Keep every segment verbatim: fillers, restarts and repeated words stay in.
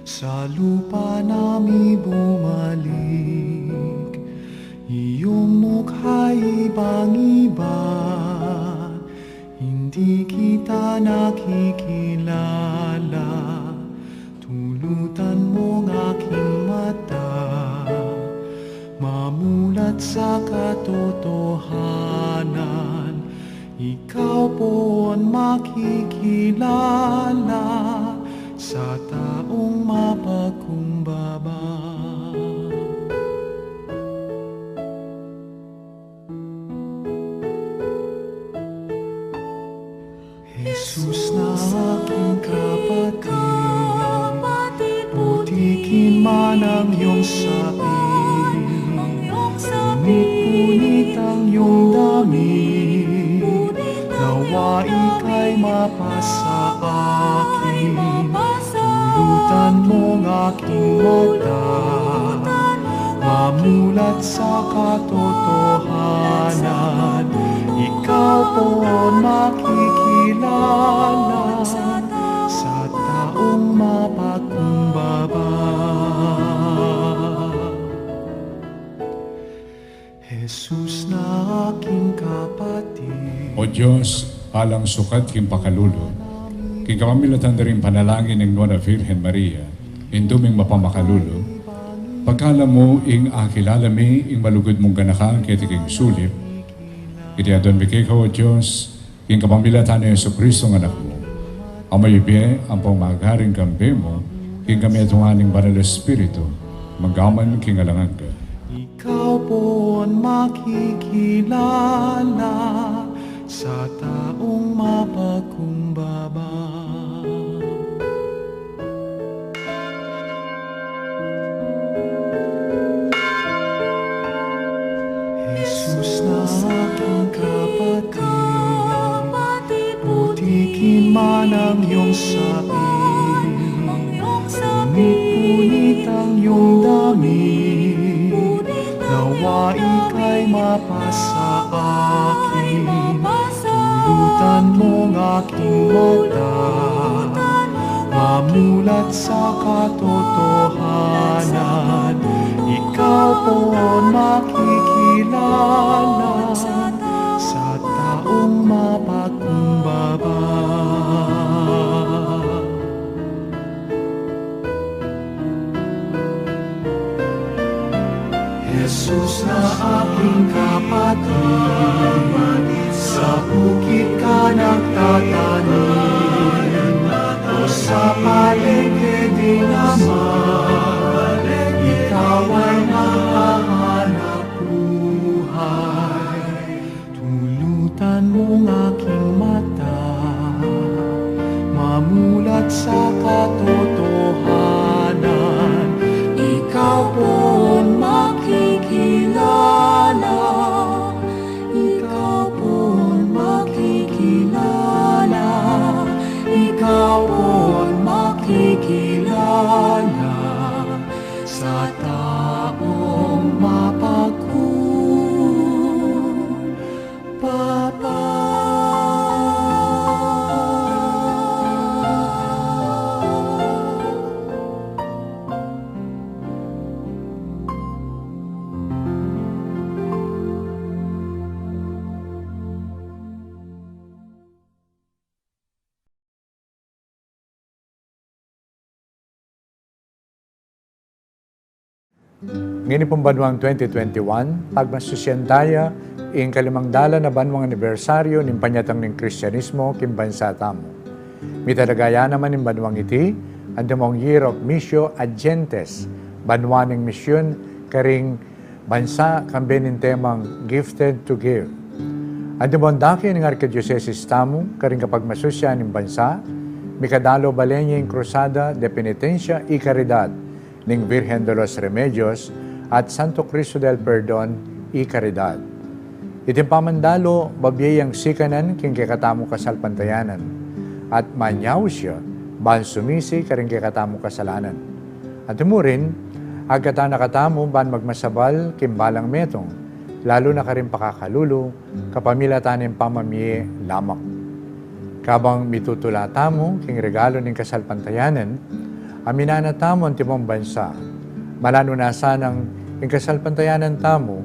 Sa lupa na mi bumalik, iyong mukha ibang-iba, hindi kita nakikilala. Tulutan mong aking mata, mamulat sa katotohanan. Ikaw poon makikilala sa taong mapakumbaba. Jesus na aking kapatid, putikin man ang iyong sapin, punit-punit ang iyong damit, nawa ika'y mapasa akin. Tulutan mong aking mata, mamulat sa katotohanan. Ikaw poon makikilala sa taong mapakumbaba. Jesus na aking kapatid. O Dios, alang sukat king pakalulu, king kapamilatan da ring panalangin ning Nuan a Virgen Maria, Indu ming mapamakalulu, pagkalub mu ing akilala mi ing malugud mung ganaka keti king sulip, iti adwan mi keka, O Dios, king kapamilatan nang Jesucristo a Anak mu, a mayupaya ampong magari king kambe mu, king kamitungan ning Banal a Espiritu, magpaman king alang angga. Ikaw poon makikilala sa taong mapakumbaba. Jesus na aking kapatid, putikin man ang iyong sapin, punit-punit ang iyong damit, nawa ika'y mapasa akin. Tulutan mong aking mata, mamulat sa katotohanan. Ikaw poon makikilala sa taong mapakumbaba. Jesus na aking kapatid, sa bukid ka nagtatanim, o sa palengke din naman, ikaw ay makahanap buhay. Tulutan mong aking mata, mamulat sa katotohanan. Ikaw poon makikilala, ikaw poon makikilala, ikaw poon makikilala sa taong mapakumbaba. Ngeni pung banuang twenty twenty-one, pagmasusian taya ing kalimang dalan a banuang anibersaryu ning panyatang ning Kristianismo king bansa tamu. Mitalaga ya naman ing banuang iti, antimong Year of Missio ad Gentes, banua ning misyun karing bansa kambe ning temang Gifted to Give. Antimong dake ning arkidiosesis tamu karing kapagmasusian ning bansa, mikadalo balen ya ing Cruzada de Penitencia y Caridad ning Virgen de los Remedios at Santo Cristo del Perdon y Caridad. Iting pamandalo, babie yang sikanan king kekatamung kasalpantayanan, at manyaus ya ban sumisi karing kekatamung kasalanan. At murin, agkatan na katamu ban magmasabal king balang metung, lalu na karing pakakalulu, kapamilatan ning pamamie lamak. Kabang mitutula tamu king regalu ning kasalpantayanan, Aminan na tamu antimong bansa. Malanu na sanang ing kasalpantayanan tamu,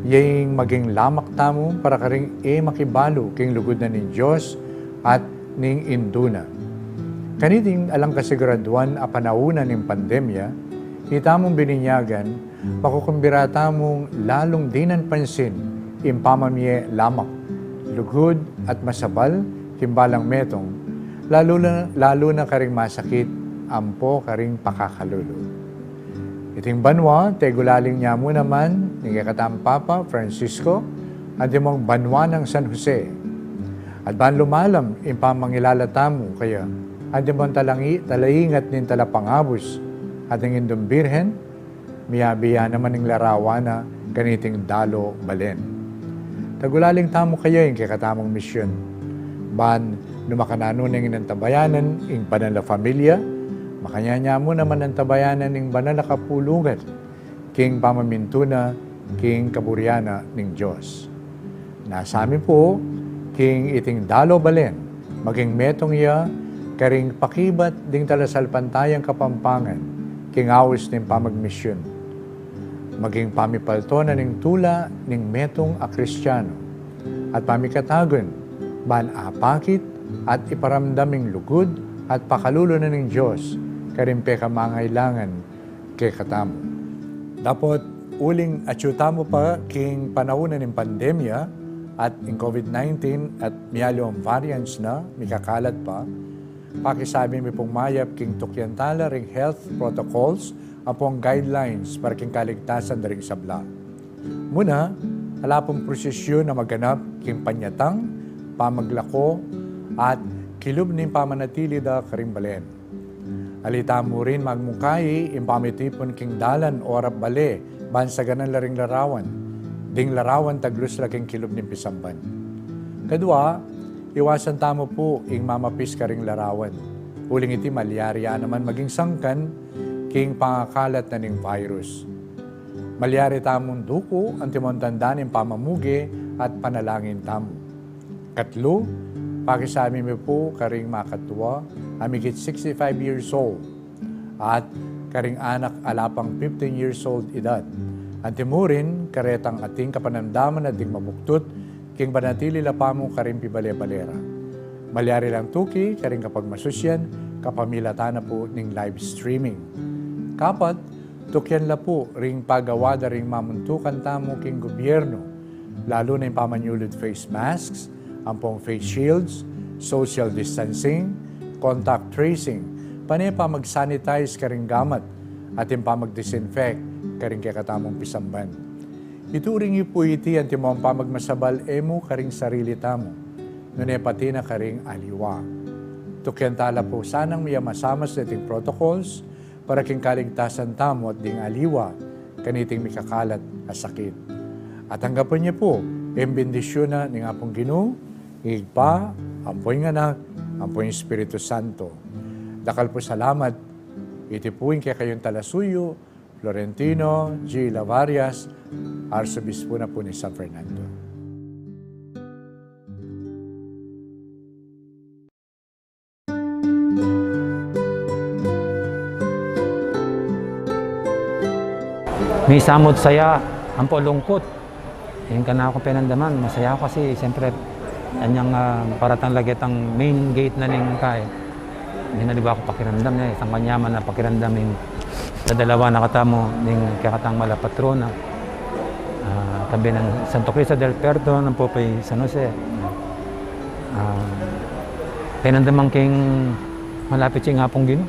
ya ing maging lamak tamu para karing e makibalu king lugud na ning Dios at ning Indu na. Kaniting alang kasiguraduan a panaun na ning pandemya, itamung bininyagan, makukumbira tamung lalung dinan pansin ing pamamie lamak, lugud at masabal king balang metung, lalu na, lalu na karing masakit ampo karing pakakalulu. Iting banua, tegulaling nya mu naman ning kekatang Papa Francisco, antimong banua nang San Jose. At ban lumalam ing pamangilala tamu kaya, antimong talangi, talaingat ning Talapangabus at ning Indung Birhen, miyabe ya naman ing larawan na kaniting dalu balen. Tagulaling tamu kaya ing kekatamung misyun. Ban nu makananu neng inantabayanan ing banal a familia, makanyan nya mu naman antabayanan ing banal a kapulungan king pamamintu na king kaburian na ning Dios. Nasa mi pu, king iting dalu balen, maging metung ya karing pakibat ding talasalpantayang Kapampangan king aus ning pamagmisyun. Maging pamipalto na ning tula ning metung a Kristiano at pamikatagun ban apakit at iparamdam ing lugud at pakalulu na ning Dios karing pekamangailangan kekatamu. Dapot uling atyu tamu pa king panaun na ning pandemya at ing COVID nineteen at mialiwang variants na mikakalat pa, pakisabi mi pung mayap king tukyan tala ring health protocols ampong guidelines para king kaligtasan da ring sabla. Muna, ala pung prosisyun a maganap king panyatang, pamaglako, at kilub ning pamanatili da karing balen. Ali tamu rin magmukai ing pamitipun king dalan o arap bale ban saganan la ring larawan. Ding larawan taglus la king kilub ning pisamban. Kadua, iwasan tamu pu ing mamapis karing larawan. Uling iti malyari ya naman maging sangkan king pangakalat na ning virus. Malyari tamung duku antimong tanda ning pamamuge at panalangin tamu. Katlu, pakisabi mi pu karing makatua a migit sixty-five years old at karing anak a ala pang fifteen years old idad. Antimurin, karetang ating kapanamdaman at ding mabuktut king panatili la pamu karing pibale-bale ra. Malyari lang tuki karing kapagmasusyan kapamilatan na pu ning live streaming. Kapat, tukyan la pu ring pagawa da ring mamuntukan tamu king gubyernu, lalu na ing pamanyulud face masks, ampong face shields, social distancing, contact tracing, pane pamag-sanitize karing gamat, at ing pamag-disinfect karing kekatamung pisamban. Ituring yu pu iti antimong pamagmasabal e mu karing sarili tamu, nune pati na karing aliwa. Tukyan tala pu sanang miyamasamas deting protocols, para king kaligtasan tamu at ding aliwa kaniting mikakalat a sakit. At tanggapan yu pu ing bendisyun na ning Apung Ginu, ing Ibpa, ampo ing Anak, ampo ing Espiritu Santo. Dakal pu salamat. Iti pu ing kekayung talasuyu, Florentino G. Lavarias, Arsobispo na pu ning San Fernando. Misamut saya, ampo lungkut. Ing kanakung penandaman, masaya ku kasi, siyempre, anyang, ah, paratang la ketang main gate na ning kai. Minaliwa ku pakiramdam ne, isang kanyaman a pakiramdam ing dadalawan na katamu ning kekatang malapatrona. Ah, tabi nang Santo Cristo del Perdon, ampo pa ing San Jose. Ah, penandaman keng malapit ya ing Apung Ginu.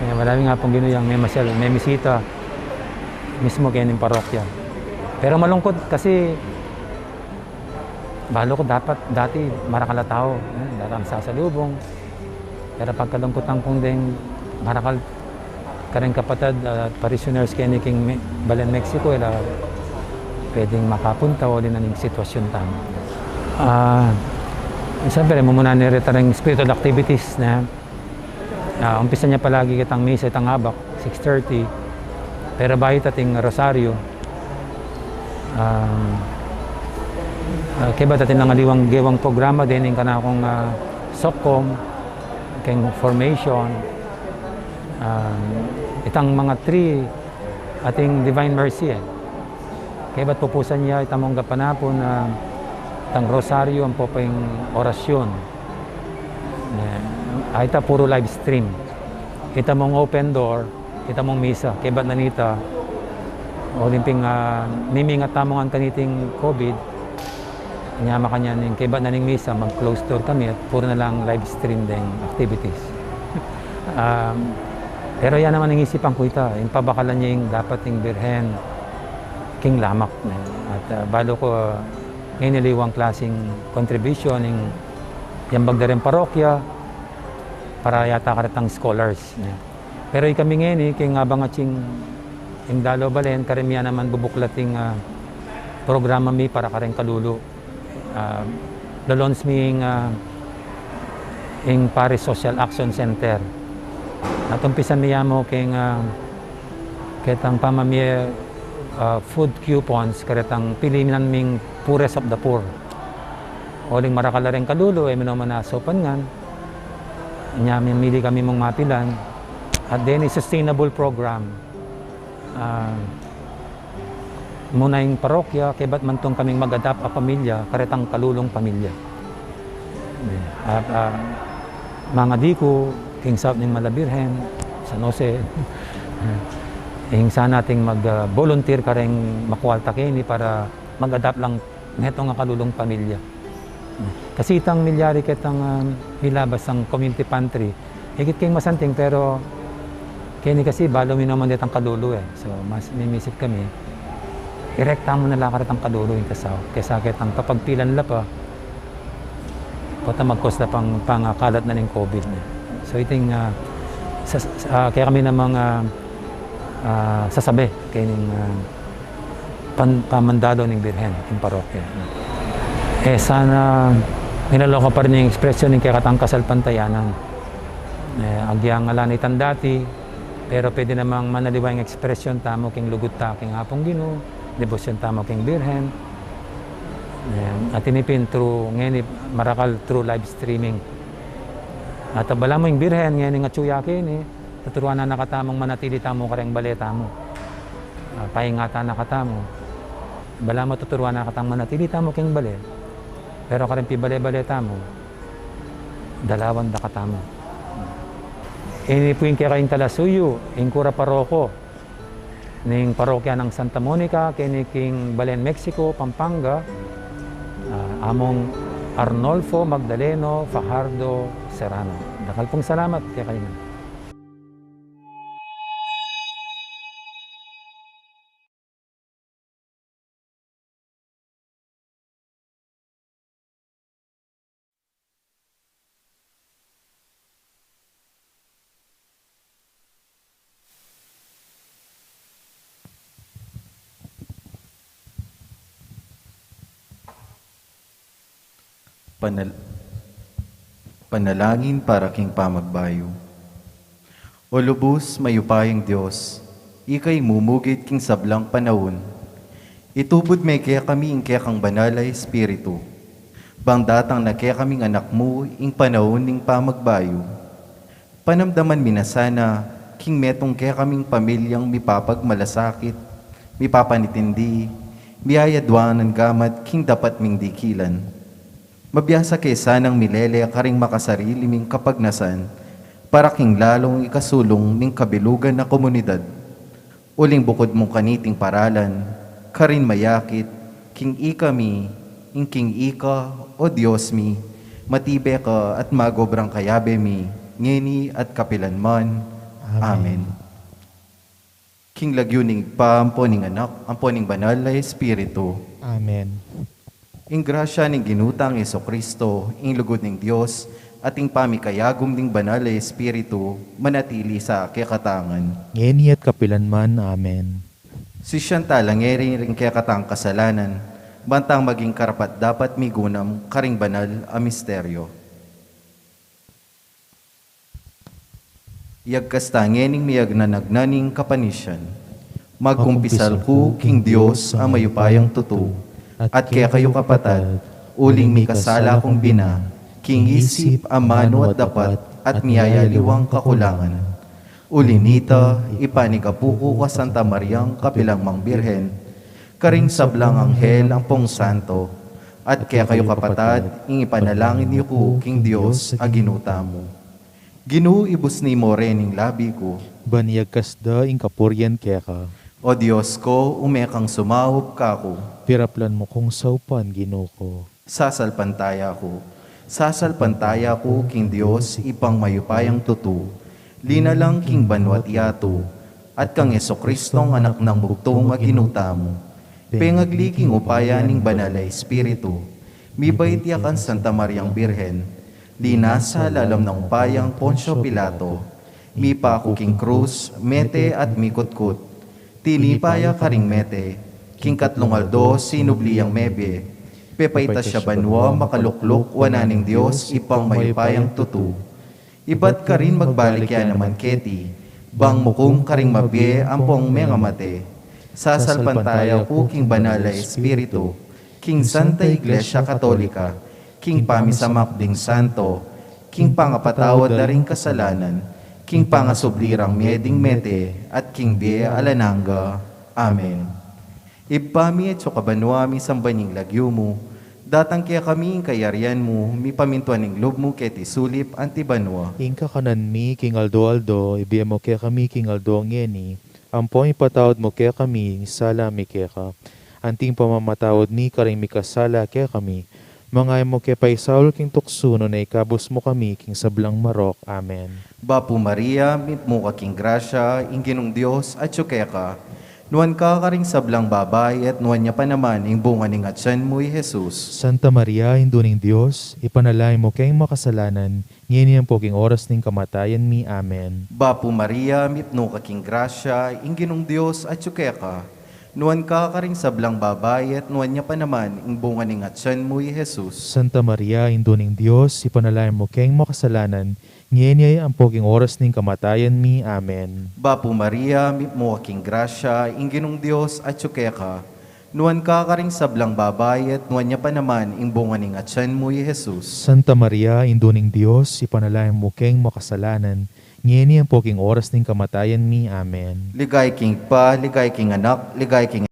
Eh, marami ing Apung Ginu yang memasyal, memisita mismu keni king parokya. Pero malungkut kasi balu ku dapat, dati marakal a tau, eh, dati masasalubung. Pero pagkalungkutan kung deng marakal kareng kapatad at parishioners keni king Me-, Balen Mexico, e la pwedeng makapunta, uli na ning sitwasyun tamu. Ah, siyempre, mumuna ne reta ring spiritual activities na, ah, umpisa ne palagi ketang misa itang abak, six thirty. Pero bayu ating rosaryo, um, ah, kaybat atin lang aliwang gewang programa, deni ing kanakung, ah, SOCCOM, Ing formation, um, itang mga three, ating Divine Mercy, e. Kaybat pupusan ya ita mung gapanapun, ah, itang rosaryo ampo pa ing orasyun. E, a, ita puru live stream. Ita mung open door, ita mung misa, kaybat na nita, uling pin, ah, mimingat tamu ngan kaniting COVID, nya makanyan ning kaybat na ning misa, mag-close door kami at puru na lang live stream deng activities. Um, pero ya naman ing isipan ku ita, ing pabakalan ya ing dapat ing Birhen king lamak, ne. At, ah, balu ku, ah, ngeni aliwang klaseng contribution ing yambag da reng parokya para yata karetang scholars, ne. Pero ikami ngeni, king abang ating ing dalo balen, kareng mi ya naman bubuklat ing, ah, programa mi para kareng kalulu. Ah, lo-launch mi ing, ah, ing Parish Social Action Center. At umpisan mi ya mu king, ah, ketang pamamie, ah, food coupons, karetang pili mi nang ming poorest of the poor. Uling marakal la reng kalulu, e mi no man asaupan ngan. Nya mimili kami mung mapilan. At deni sustainable program. Ah, muna ing parokya, kaybat man tung kaming mag-adopt a pamilya, karetang kalulung pamilya. At, ah, mangadi ku, king saup ning Malabirhen, San Jose, ing sana ating mag, ah, volunteer kareng makualta keni para mag-adopt lang neto nga kalulung pamilya. Kasi itang milyari ketang, ah, milabas ing community pantry. Ikit king masanting, pero keni kasi balu mi no man detang kalulu, e. So, mas mimisip kami, irekta mu na la karetang kalulu ing kasau, kesa ketang papagpilan la pa, pota mag-cause la pang pangakalat na ning COVID, ne. So, iting, ah, sa, sa, ah, kaya kami namang, ah, ah, sasabi kening, ah, pan-, pamandalo ning Birhen king parokya. E, sana minaloka pa rin ing ekspresyon ning kekatang kasalpantayanan. E, agyang ala na itang dati, pero pwede namang manaliwa ing ekspresyon tamu king lugud ta king Apung Ginu, debosyon tamu king Birhen. E, at ini pin through, ngeni marakal through live streaming. At balamu ing Birhen, ngeni atyu ya keni, tuturuan na na katamung manatili tamu kareng bale tamu. Ah, paingatan na katamu. Balamu tuturuan na katang manatili tamu king bale. Pero kareng pibale-bale tamu, dalawan da katamu. Ini pu ing kekaing talasuyu, ing kura paroko ning parokya nang Santa Monica, keni king balen Mexico, Pampanga, ah, Among Arnolfo Magdaleno Fajardo Serrano. Dakal pung salamat kekayu ngan. Panal-, panalangin para king pamagbayu. O lubus mayupayang Dios, ika ing mumugit king sablang panaun. Itubud me kekami ing kekang banal a Espiritu. Bang datang na kekaming anak mu ing panaun ning pamagbayu. Panamdaman mi na sana king metung kekaming pamilyang mipapagmalasakit, mipapanitindi, miyayaduanan gamat king dapat ming dikilan. Mabiasa ke sanang milele karing makasarili ming kapagnasan para king lalung ikasulung ning kabilugan a komunidad. Uling bukud mung kaniting paralan, karin mayakit, king ikami, ing king ika, o Dios mi, matibe ka at magobrang kayabe mi, ngeni at kapilan man. Amen. Amen. King lagyu ning Ibpa, ampo ning Anak, ampo ning Banal a Espiritu. Amen. Ing grasya ning Ginu tang Jesucristo, ing lugud ning Dios, at ing pamikayagum ning Banal a Espiritu, manatili sa kekatang ngan. Ngeni at kapilan man. Amen. Sisian tala ngeni ring kekatang kasalanan, bantang maging karapat-dapat migunam karing banal a misteryo. Iyagkas ta ngening miyagnanagnan ning kapanisian. Magkumpisal ku king Dios a mayupayang tutu, at kekayu kapatad, uling mikasala kung bina, king isip, amanu at dapat, at miyayaliwang kakulangan. Uli nita, ipanigapu ku ka Santa Mariang kapilan mang Birhen, karing sablang anghel ampong santo, at kekayu kapatad, ing ipanalangin yu ku king Dios a Ginu tamu. Ginu, ibusni mu ring labi ku. Ban iyagkas da ing kapurian keka. O Dios ku, ume kang sumaup kaku. Piraplan mu kung saupan, Ginu ku. Sasalpantaya ku. Sasalpantaya ku king Dios, Ibpang mayupayang tutu, linalang king banua't yatu, at kang Jesucristong Anak nang bugtung a Ginu tamu, pengagli king upaya ning Banal a Espiritu, mibait ya kang Santa Mariang Birhen, linasa lalam nang upayang Poncio Pilato, mipaku king krus, mete at mikutkut. Tinipa ya karing mete, king katlung aldo sinubli yang mebie, pepaita ya banua makalukluk wanan ning Dios Ibpang mayupayang tutu. Ibat karin magbalik ya naman keti, bang mukum karing mabie ampong mengamate. Sasalpantaya ku king Banal a Espiritu, king Santa Iglesia Katolika, king pamisamak ding santo, king pangapatawad da ring kasalanan, king pangasubli rang mie ding mete, at king bie alang angga. Amen. Ibpa mi, atsu ka banua, misamban ya ing lagyu mu, datang kekami ing kayarian mu, mipamintuan ing lub mu keti sulip anti banua. Ing kakanan mi king aldo-aldo, ibie mu kekami king aldo ngeni, ampo ipatawad mu kekami ing sala mi keka, anti ing pamamatawad mi karing mikasala kekami, manga e mu ke paisaul king tuksu, nune ikabus mu kami king sablang marok. Amen. Bapu Maria, mitmu ka king grasya, ing Ginung Dios atsu keka. Nuan ka karing sablang babai, at nuan ya pa naman ing bunga ning atian mu, i Jesus. Santa Maria, Indu ning Dios, ipanalangin mu keng makasalanan, ngeni ampo king oras ning kamatayan mi. Amen. Bapu Maria, mitmu ka king grasya, ing Ginung Dios atsu keka. Nuan ka karing sablang babai, at nuan ya pa naman ing bunga ning atian mu, i Jesus. Santa Maria, Indu ning Dios, ipanalangin mu keng makasalanan, ngeni ampo king oras ning kamatayan mi. Amen. Bapu Maria, mitmu ka king grasya, ing Ginung Dios atsu keka. Nuan ka karing sablang babai, at nuan ya pa naman ing bunga ning atian mu, i Jesus. Santa Maria, Indu ning Dios, ipanalangin mu keng makasalanan, ngeni ampo king oras ning kamatayan mi. Amen. Ligaya king Ibpa, ligaya king Anak, ligaya king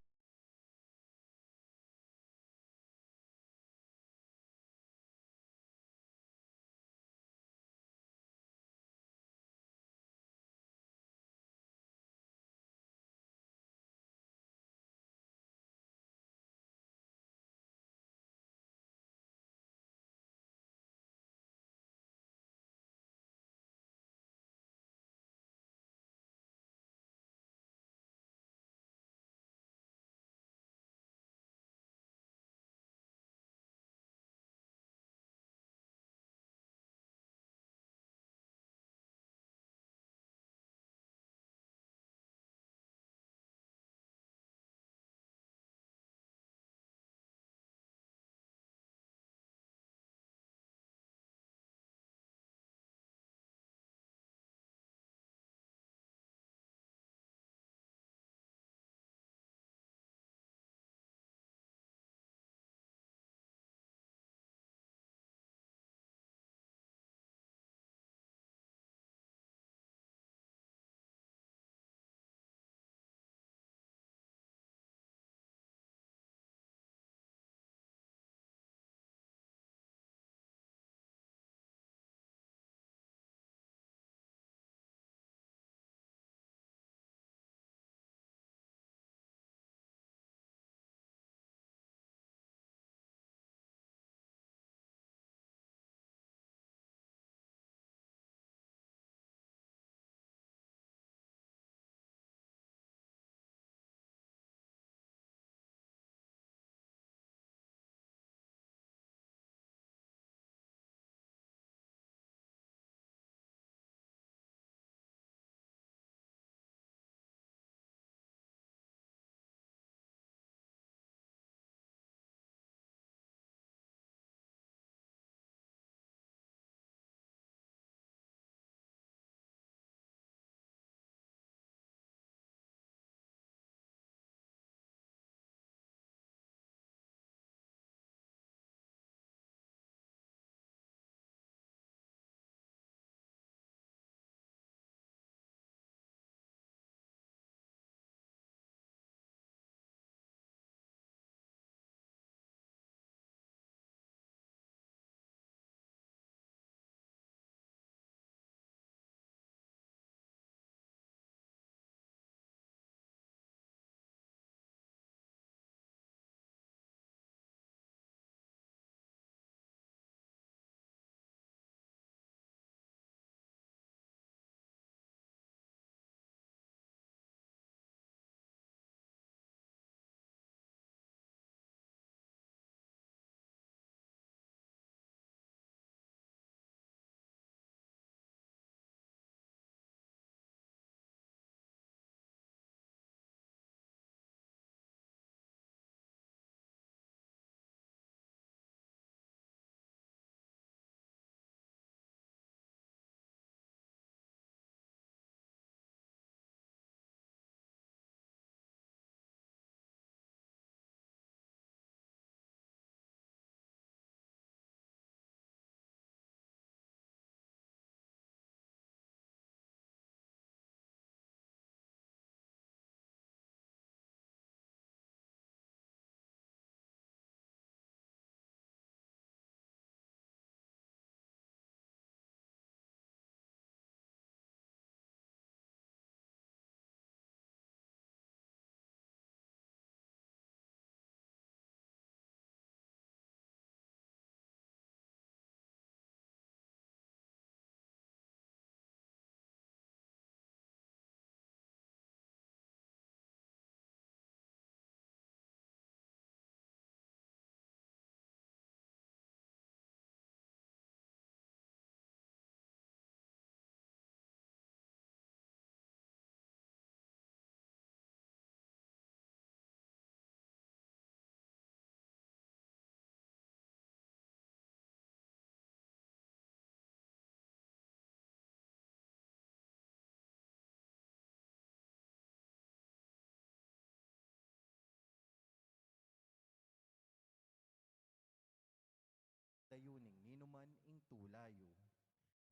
tula yu.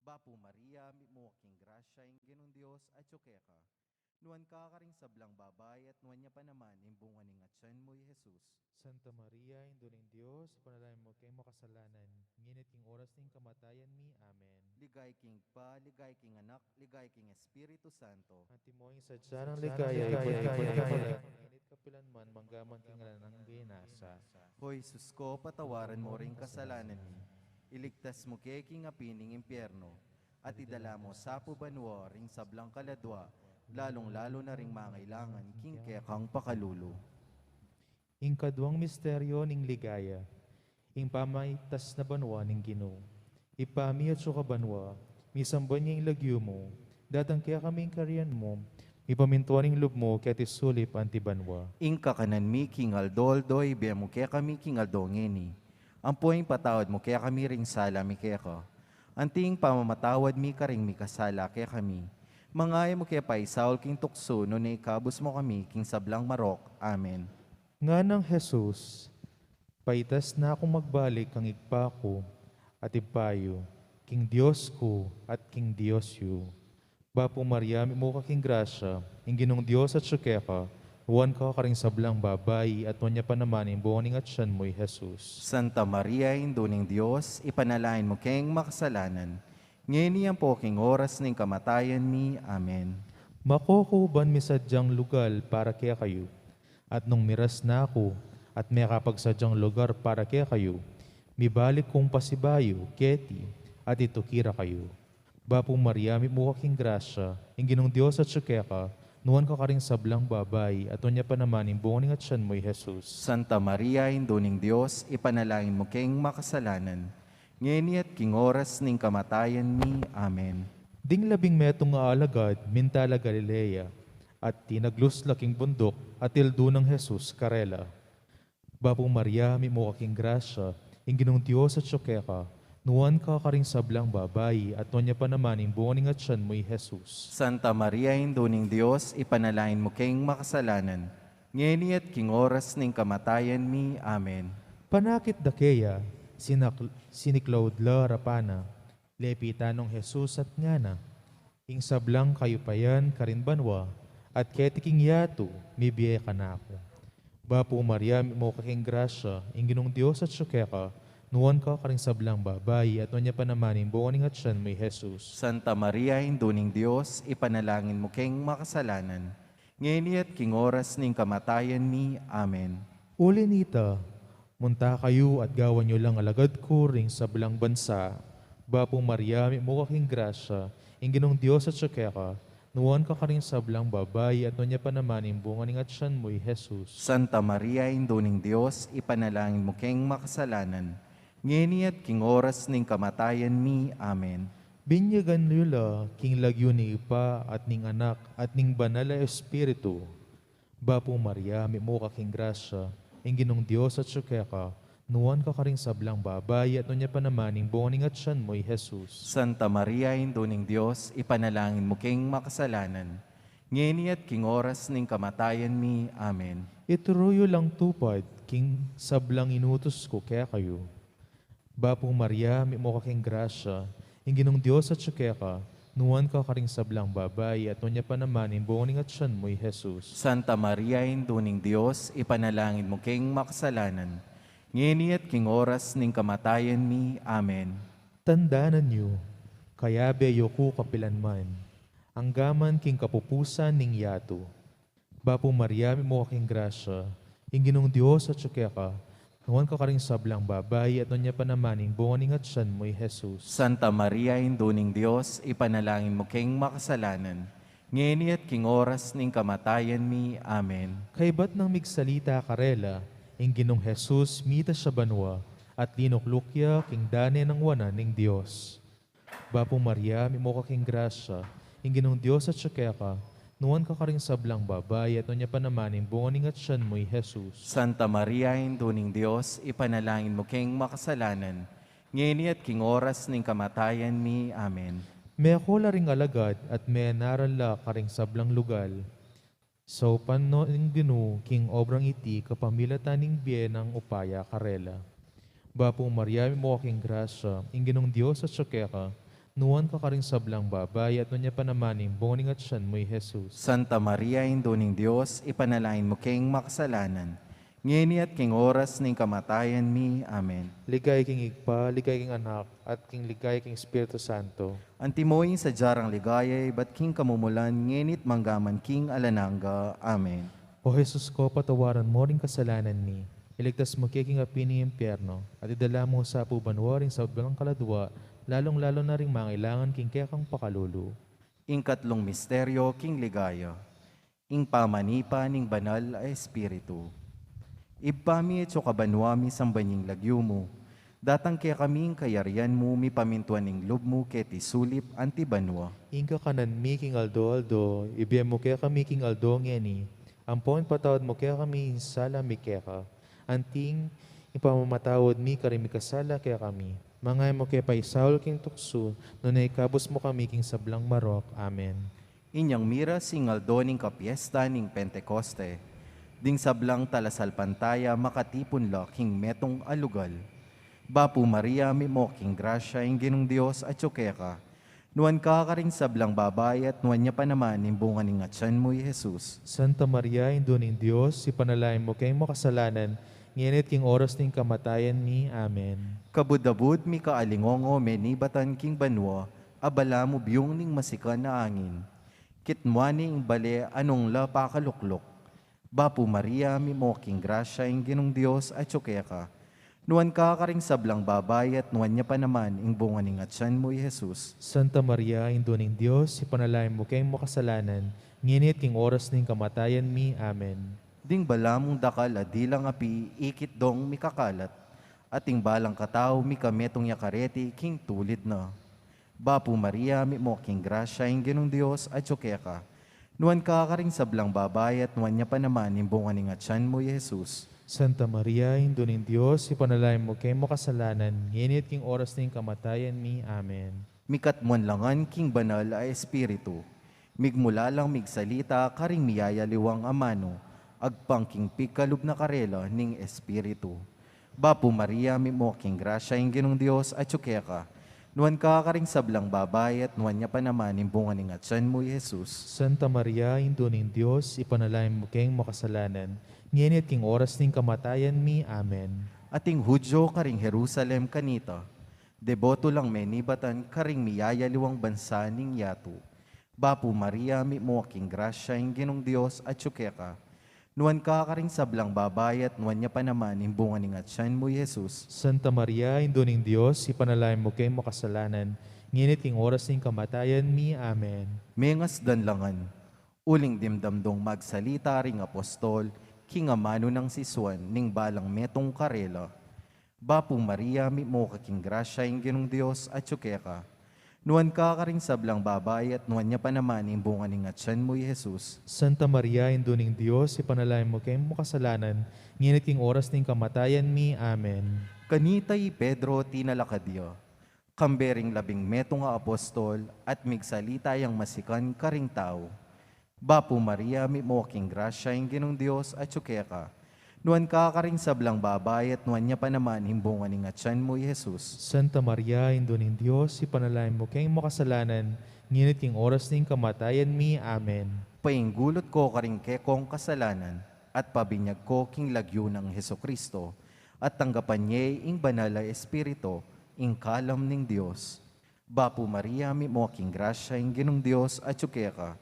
Bapu Maria, mitmu ka king grasya, ing Ginung Dios atyu keka. Nuan ka karing sablang babai, at nuan ya pa naman ing bunga ning atyan mu, i Jesus. Santa Maria, Indu ning Dios, ipanalangin mu keng makasalanan, ngeni at king oras ning kamatayan mi. Amen. Ligaya king Ibpa, ligaya king Anak, ligaya king Espiritu Santo. Antimo ing sadya nang ligaya, ibpa, ibpa, ibpa, ngeni at kapilan man, mangga man king alang angga. O Jesus ko, patawaran mu ring kasalanan mi. Iligtas mu ke king api ning impyerno. At idala mu sa pu banua ring sablang kaladua, lalung-lalu na ring mangailangan king kekang pakalulu. Ing kaduang misteryo ning ligaya, ing pamaitas na banua ning Ginu. Ibpa mi atsu ka banua, misamban ya ing lagyu mu, datang kekami ing kayarian mu, mipamintuan ing lub mu keti sulip anti banua. Ing kakanan mi king aldo-aldo ibie mu kekami king aldo ngeni. Ampo ipatawad mu kekami ring sala mi keka, anti ing pamamatawad mi karing mikasala kekami. Manga e mu ke paisaul king tuksu, nune ikabus mu kami king sablang marok. Amen. Nganang Jesus, paitas na kung magbalik kang Ibpa ku at Ibpa yu, king Dios ku at king Dios yu. Bapu Maria, mitmu ka king grasya, ing Ginung Dios atyu keka, nuan ka karing sablang babai, at nuan ya pa naman ing bunga ning atyan mu, i Jesus. Santa Maria, Indu ning Dios, ipanalangin mu keng makasalanan, ngeni ampo king oras ning kamatayan mi. Amen. Makukuban mi sadyang lugal para kekayu. At nung miras na ku, at mekapagsadyang lugar para kekayu, mibalik kung pasibayu keti, at ituki ra kayu. Bapu Maria, mitmu ka king grasya, ing Ginung Dios atyu keka, nuan ka karing sablang babai, at nuan ya pa naman ing bunga ning atyan mu, i Jesus. Santa Maria, Indu ning Dios, ipanalangin mu keng makasalanan, ngeni at king oras ning kamatayan mi. Amen. Ding labing metung a alagad minta la Galilea, at tinaglus la king bunduk, at tildu nang Jesus karela. Bapu Maria, mitmu ka king grasya, ing Ginung Dios atyu keka, nuan ka karing sablang babai, at nuan ya pa naman ing bunga ning atyan mu, i Jesus. Santa Maria, Indu ning Dios, ipanalangin mu keng makasalanan, ngeni at king oras ning kamatayan mi. Amen. Panakit da keya, sinak-, siniklaud la arapan na, lepitan nong Jesus at ngana, ing sablang kayupayan karin banua, at keti king yatu, mibie kanaku. Bapu Maria, mitmu ka king grasya, ing Ginung Dios atyu keka, nuan ka karing sablang babai, at nuan ya pa naman ing bunga ning atyan mu, i Jesus. Santa Maria, Indu ning Dios, ipanalangin mu keng makasalanan, ngeni at king oras ning kamatayan mi. Amen. Uli nita, munta kayu at gawan yu lang alagad ku ring sablang bansa. Bapu Maria, mitmu ka king grasya, ing Ginung Dios atyu keka, nuan ka karing sablang babai, at nuan ya pa naman ing bunga ning atyan mu, i Jesus. Santa Maria, Indu ning Dios, ipanalangin mu keng makasalanan, ngeni at king oras ning kamatayan mi. Amen. Binyagan yu la king lagyu ning Ibpa at ning Anak at ning Banal a Espiritu. Bapu Maria, mitmu ka king grasya, ing Ginung Dios atyu keka, nuan ka karing sablang babai, at nuan ya pa naman ing bunga ning atyan mu, i Jesus. Santa Maria, Indu ning Dios, ipanalangin mu keng makasalanan, ngeni at king oras ning kamatayan mi. Amen. Ituru yu lang tupad king sablang inutus ku kekayu. Bapu Maria, mitmu ka king grasya, ing Ginung Dios atyu keka, nuan ka karing sablang babai, at nuan ya pa naman ing bunga ning atyan mu, i Jesus. Santa Maria, Indu ning Dios, ipanalangin mu keng makasalanan, ngeni at king oras ning kamatayan mi. Amen. Tandanan yu, kayabe yu ku kapilan man, angga man king kapupusan ning yatu. Bapu Maria, mitmu ka king grasya, ing Ginung Dios atyu keka, nuan ka karing sablang babai, at nuan ya pa naman ing bunga ning atyan mu, i Jesus. Santa Maria, Indu ning Dios, ipanalangin mu keng makasalanan, ngeni at king oras ning kamatayan mi. Amen. Kaybat nang migsalita karela, ing Ginung Jesus mita ya banua, at linukluk ya king dane nang wanan ning Dios. Bapu Maria, mitmu ka king grasya, ing Ginung Dios atyu keka, nuan ka karing sablang babai, at nuan ya pa naman ing bunga ning atyan mu, i Jesus. Santa Maria, Indu ning Dios, ipanalangin mu keng makasalanan, ngeni at king oras ning kamatayan mi. Amen. Meko la ring alagad at menaral la karing sablang lugal. Saupan no ing Ginu king obrang iti kapamilatan ning bie nang upaya karela. Bapu Maria, mitmu ka king grasya, ing Ginung Dios atyu keka, nuan ka karing sablang babai, at nuan ya pa naman ing bunga ning atyan mu, i Jesus. Santa Maria, Indu ning Dios, ipanalangin mu keng makasalanan, ngeni at king oras ning kamatayan mi. Amen. Ligaya king Ibpa, ligaya king Anak, at king ligaya king Espiritu Santo. Antimo ing sadya rang ligaya ibat king kamumulan, ngeni at mangga man king alang angga. Amen. O Jesus ko, patawaran mu ring kasalanan mi, iligtas mu ke king api ning impyerno, at idala mu sa pu banua ring sablang kaladua, lalung-lalu na ring mangailangan king kekang pakalulu. Ing katlung misteryo king ligaya, ing pamanipa ning Banal a Espiritu. Ibpa mi, atsu ka banua, misamban ya ing lagyu mu, datang kekami ing kayarian mu, mipamintuan ing lub mu keti sulip anti banua. Ing kakanan mi king aldo-aldo ibie mu kekami king aldo ngeni, ampon ipatawad mu kekami ing sala mi keka, anting ipamamatawad mi karing mikasala kekami. Manga e mu ke paisaul king tuksu, nune ikabus mu kami king sablang marok. Amen. Inyang miras ing aldo ning kapiesta ning Pentecoste, ding sablang talasalpantaya makatipun la king metung a lugal. Bapu Maria, mitmu ka king grasya, ing Ginung Dios atyu keka, nuan ka karing sablang babai, at nuan ya pa naman ing bunga ning atyan mu, i Jesus. Santa Maria, Indu ning Dios, ipanalangin mu keng makasalanan, ngeni at king oras ning kamatayan mi. Amen. Kabud-abud mikaalingongo menibatan king banua, abala mu biung ning masikan a angin. Kitmuan ne ing bale a nung la pakalukluk. Bapu Maria, mitmu ka king grasya, ing Ginung Dios atyu keka, nuan ka karing sablang babai, at nuan ya pa naman ing bunga ning atyan mu, i Jesus. Santa Maria, Indu ning Dios, ipanalangin mu keng makasalanan, ngeni at king oras ning kamatayan mi. Amen. Ding bala mung dakal a dilang api ikit dong mikakalat, at ing balang katau mikametung ya kareti king tulid na. Bapu Maria, mitmu ka king grasya, ing Ginung Dios atyu keka, nuan ka karing sablang babai, at nuan ya pa naman ing bunga ning atyan mu, i Jesus. Santa Maria, Indu ning Dios, ipanalangin mu keng makasalanan, ngeni at king oras ning kamatayan mi. Amen. Mikatmuan la ngan king Banal a Espiritu, migmula lang migsalita karing miyayaliwang amanu, agpang king pigkalub na karela ning Espiritu. Bapu Maria, mitmu ka king grasya, ing Ginung Dios atyu keka, nuan ka karing sablang babai, at nuan ya pa naman ing bunga ning atyan mu, i Jesus. Santa Maria, Indu ning Dios, ipanalangin mu keng makasalanan, ngeni at king oras ning kamatayan mi. Amen. At ing Judio karing Jerusalem kanita, deboto lang menibatan karing miyayaliwang bansa ning yatu. Bapu Maria, mitmu ka king grasya, ing Ginung Dios atyu keka, nuan ka karing sablang babai, at nuan ya pa naman ing bunga ning atyan mu, i Jesus. Santa Maria, Indu ning Dios, ipanalangin mu keng makasalanan, ngeni at king oras ning kamatayan mi. Amen. Mengasdan la ngan, uling dimdam dong magsalita ring apostol king amanu nang si Juan ning balang metung karela. Bapu Maria, mitmu ka king grasya, ing Ginung Dios atyu keka, nuan ka karing sablang babai, at nuan ya pa naman ing bunga ning atyan mu, i Jesus. Santa Maria, Indu ning Dios, ipanalangin mu keng makasalanan, ngeni at king oras ning kamatayan mi. Amen. Kanita i Pedro tinalakad ya, kambe ring labing metung a apostol, at migsalita yang masikan karing tau. Bapu Maria, mitmu ka king grasya, ing Ginung Dios atyu keka, nuan ka karing sablang babai, at nuan ya pa naman ing bunga ning atyan mu, i Jesus. Santa Maria, Indu ning Dios, ipanalangin mu keng makasalanan, ngeni at king oras ning kamatayan mi. Amen. Painggulut ko karing kekong kasalanan, at pabinyag ko king lagyu nang Jesucristo, at tanggapan ye ing Banal a Espiritu, ing kalam ning Dios. Bapu Maria, mitmu ka king grasya, ing Ginung Dios atyu keka,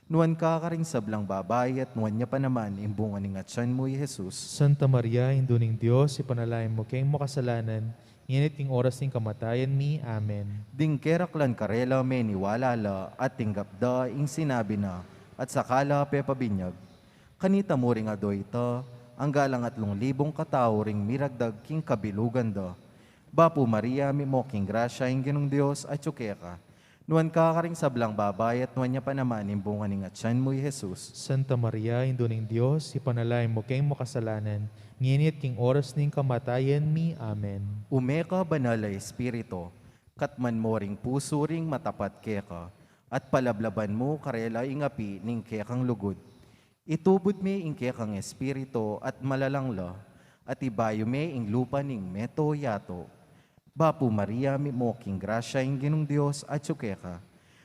nuan ka karing sablang babai, at nuan ya pa naman ing bunga ning atyan mu, i Jesus. Santa Maria, Indu ning Dios, ipanalangin mu keng makasalanan, ngeni at king oras ning kamatayan mi. Amen. Ding keraklan karela meniwala la, at tinggap da ing sinabi na, at saka la pepabinyag. Kanita mu ring aldo ita, angga lang atlung libung katau ring miragdag king kabilugan da. Bapu Maria, mitmu ka king grasya, ing Ginung Dios atyu keka, nuan ka karing sablang babai, at nuan ya pa naman ing bunga ning atyan mu, i Jesus. Santa Maria, Indu ning Dios, ipanalangin mu keng makasalanan, ngeni at king oras ning kamatayan mi. Amen. Ume ka, Banal a Espiritu, katman mu ring pusu ring matapat keka, at palablaban mu karela ing api ning kekang lugud. Itubud me ing kekang espiritu at malalang la, at ibayu me ing lupa ning meto yatu. Bapu Maria, mitmu ka king grasya, ing Ginung Dios atyu keka.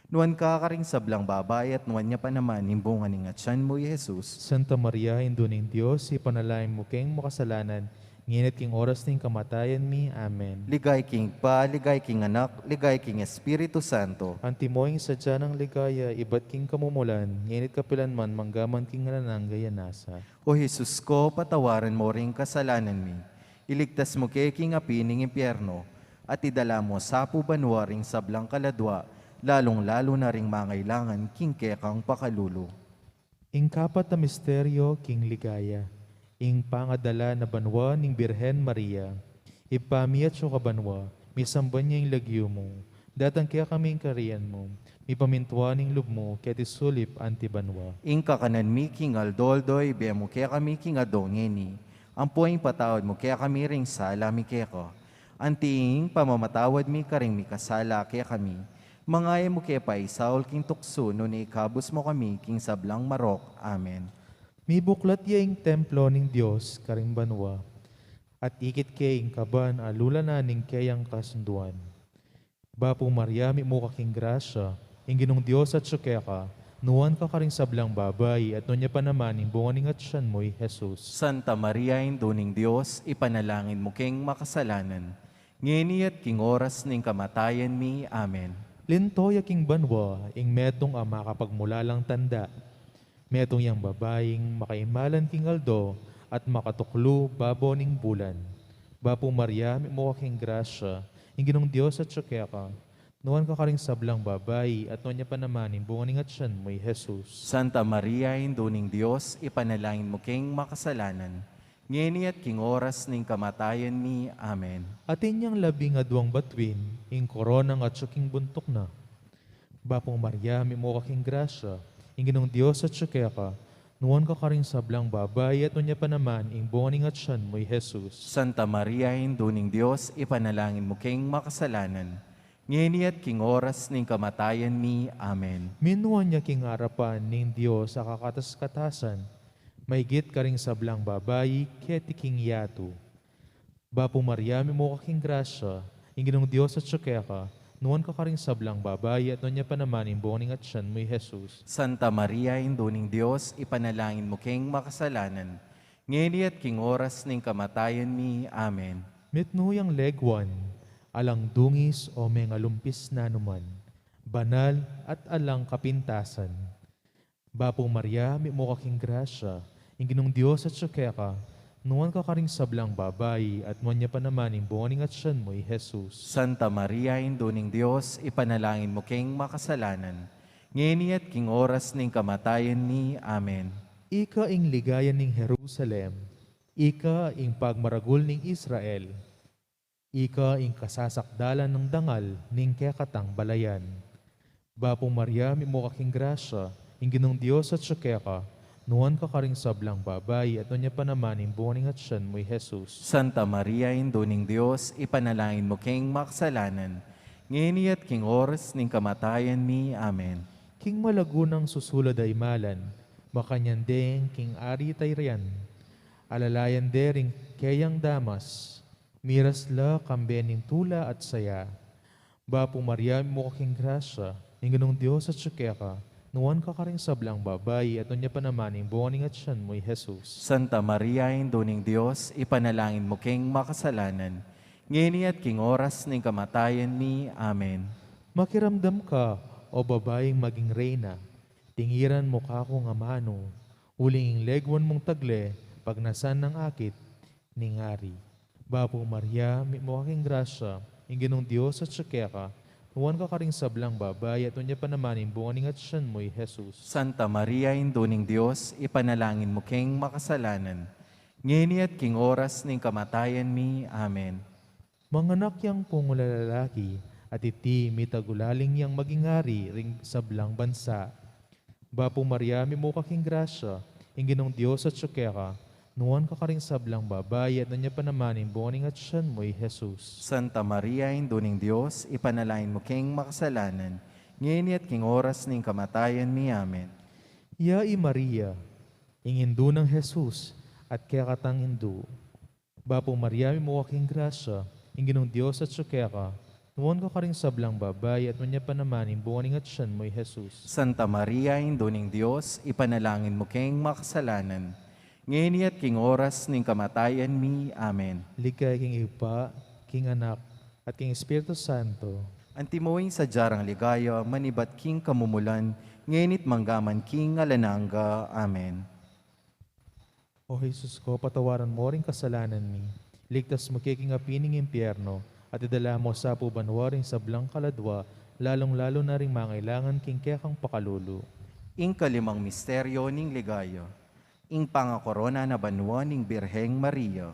Nuan ka karing sablang babai, at nuan ya pa naman ing bunga ning atyan mu, i Jesus. Santa Maria, Indu ning Dios, ipanalangin mu keng makasalanan, ngeni at king oras ning kamatayan mi. Amen. Ligaya king Ibpa, ligaya king Anak, ligaya king Espiritu Santo. Antimo ing sadya nang ligaya, ibat king kamumulan, ngeni at kapilan man, manggaman king alang angga. Nasa. O Jesus ko, patawaran mu ring kasalanan mi, iligtas mu ke king api ning impyerno, at idala mu sa pu banua ring sablang kaladua, lalung-lalu na ring mangailangan king kekang pakalulu. Ing kapat a misteryo king ligaya, ing pangadala na banua ning Birhen Maria. Ibpa mi atsu ka banua, misamban ya ing lagyu mu, datang kekami ing kayarian mu, mipamintuan ing lub mu keti sulip anti banua. Ing kakanan mi king aldo-aldo ibie mu kekami king aldo ngeni, ampo ipatawad mu kekami ring sala mi keka, anti ing pamamatawad mi karing mikasala kekami. Manga e mu ke paisaul king tuksu, nune ikabus mu kami king sablang marok. Amen. Mibuklat ya ing templo ning Dios karing banua, at ikit ke ing kaban a lula na ning keyang kasunduan. Bapu Maria, mitmu ka king grasya, ing Ginung Dios atyu keka, nuan ka karing sablang babai, at nuan ya pa naman ing bunga ning atyan mu, i Jesus. Santa Maria, Indu ning Dios, ipanalangin mu keng makasalanan, ngeni at king oras ning kamatayan mi. Amen. Linto ya king banua ing metung a makapagmulalang tanda. Metung yang babaing makaimalan king aldo at makatuklu babo ning bulan. Bapu Maria, mitmu ka king grasya, ing Ginung Dios atyu keka, nuan ka karing sablang babai, at nuan ya pa naman ing bunga ning atyan mu, i Jesus. Santa Maria, Indu ning Dios, ipanalangin mu keng makasalanan, ngeni at king oras ning kamatayan mi. Amen. Atin yang labing aduang batuin, ing koronang atyu king buntuk na. Bapu Maria, mitmu ka king grasya, ing Ginung Dios atyu keka, nuan ka karing sablang babai, at nuan ya pa naman ing bunga ning atyan mu, i Jesus. Santa Maria, Indu ning Dios, ipanalangin mu keng makasalanan, ngeni at king oras ning kamatayan mi. Amen. Minuan ya king arapan ning Dios a kakatas-katasan, maigit karing sablang babai keti king yatu. Bapu Maria, mitmu ka king grasya, ing Ginung Dios atyu keka, nuan ka karing sablang babai, at nuan ya pa naman ing bunga ning atyan mu, i Jesus. Santa Maria, Indu ning Dios, ipanalangin mu keng makasalanan, ngeni at king oras ning kamatayan mi. Amen. Mitmu yang leguan, alang dungis o mengalumpis nanuman, banal at alang kapintasan. Bapu Maria, mitmu ka king grasya, ing Ginung Dios atyu keka, nuan ka karing sablang babai, at nuan ya pa naman ing bunga ning atyan mu, i Jesus. Santa Maria, Indu ning Dios, ipanalangin mu keng makasalanan, ngeni at king oras ning kamatayan mi. Amen. Ika ing ligaya ning Jerusalem, ika ing pagmaragul ning Israel. Ika ing kasasakdalan nang dangal ning kekatang balayan. Bapu Maria, mitmu ka king grasya, ing Ginung Dios atyu keka, nuan ka karing sablang babai, at nuan ya pa naman ing bunga ning atyan mu, i Jesus. Santa Maria, Indu ning Dios, ipanalangin mu keng makasalanan, ngeni at king oras ning kamatayan mi. Amen. King malagu nang susulad a imalan, makanyan deng king ari tayrian, alalayan de ring keyang damas, miras la kambe ning tula at saya. Bapu Maria, mitmu ka king grasya, ing Ginung Dios atyu keka, nuan ka karing sablang babai, at nuan ya pa naman ing bunga ning atyan mu, i Jesus. Santa Maria, Indu ning Dios, ipanalangin mu keng makasalanan, ngeni at king oras ning kamatayan mi. Amen. Makiramdam ka, o babaing maging reyna, tingiran mu ka kung amanu, uling ing leguan mung tagle, pagnasan nang akit ning ari. Bapu Maria, mitmu ka king grasya, ing Ginung Dios atyu keka, nuan ka karing sablang babai, at nuan ya pa naman ing bunga ning atyan mu, i Jesus. Santa Maria, Indu ning Dios, ipanalangin mu keng makasalanan, ngeni at king oras ning kamatayan mi. Amen. Manganak yang pung lalaki, at iti mitagulaling yang maging ari ring sablang bansa. Bapu Maria, mitmu ka king grasya, ing Ginung Dios atyu keka, nuan ka karing sablang babai, at nuan ya pa naman ing bunga ning atyan mu, i Jesus. Santa Maria, Indu ning Dios, ipanalangin mu keng makasalanan, ngeni at king oras ning kamatayan mi. Amen. Ya i Maria, ing indu nang Jesus, at kekatang indu. Bapu Maria, mitmu ka king grasya, ing Ginung Dios atyu keka. Nuan ka karing sablang babai, at nuan ya pa naman ing bunga ning atyan mu, i Jesus. Santa Maria, Indu ning Dios, ipanalangin mu keng makasalanan, ngeni at king oras ning kamatayan mi. Amen. Ligaya king Ibpa, king Anak, at king Espiritu Santo. Antimo ing sadya rang ligaya, manibat king kamumulan, ngeni at mangga man king alang angga. Amen. O Jesus ko, patawaran mu ring kasalanan mi, iligtas mu ke king api ning impyerno, at idala mu sa pu banua ring sablang kaladua, lalung-lalu na ring mangailangan king kekang pakalulu. Ing kalimang misteryo ning ligaya, ing pangakorona na banua ning Birheng Maria.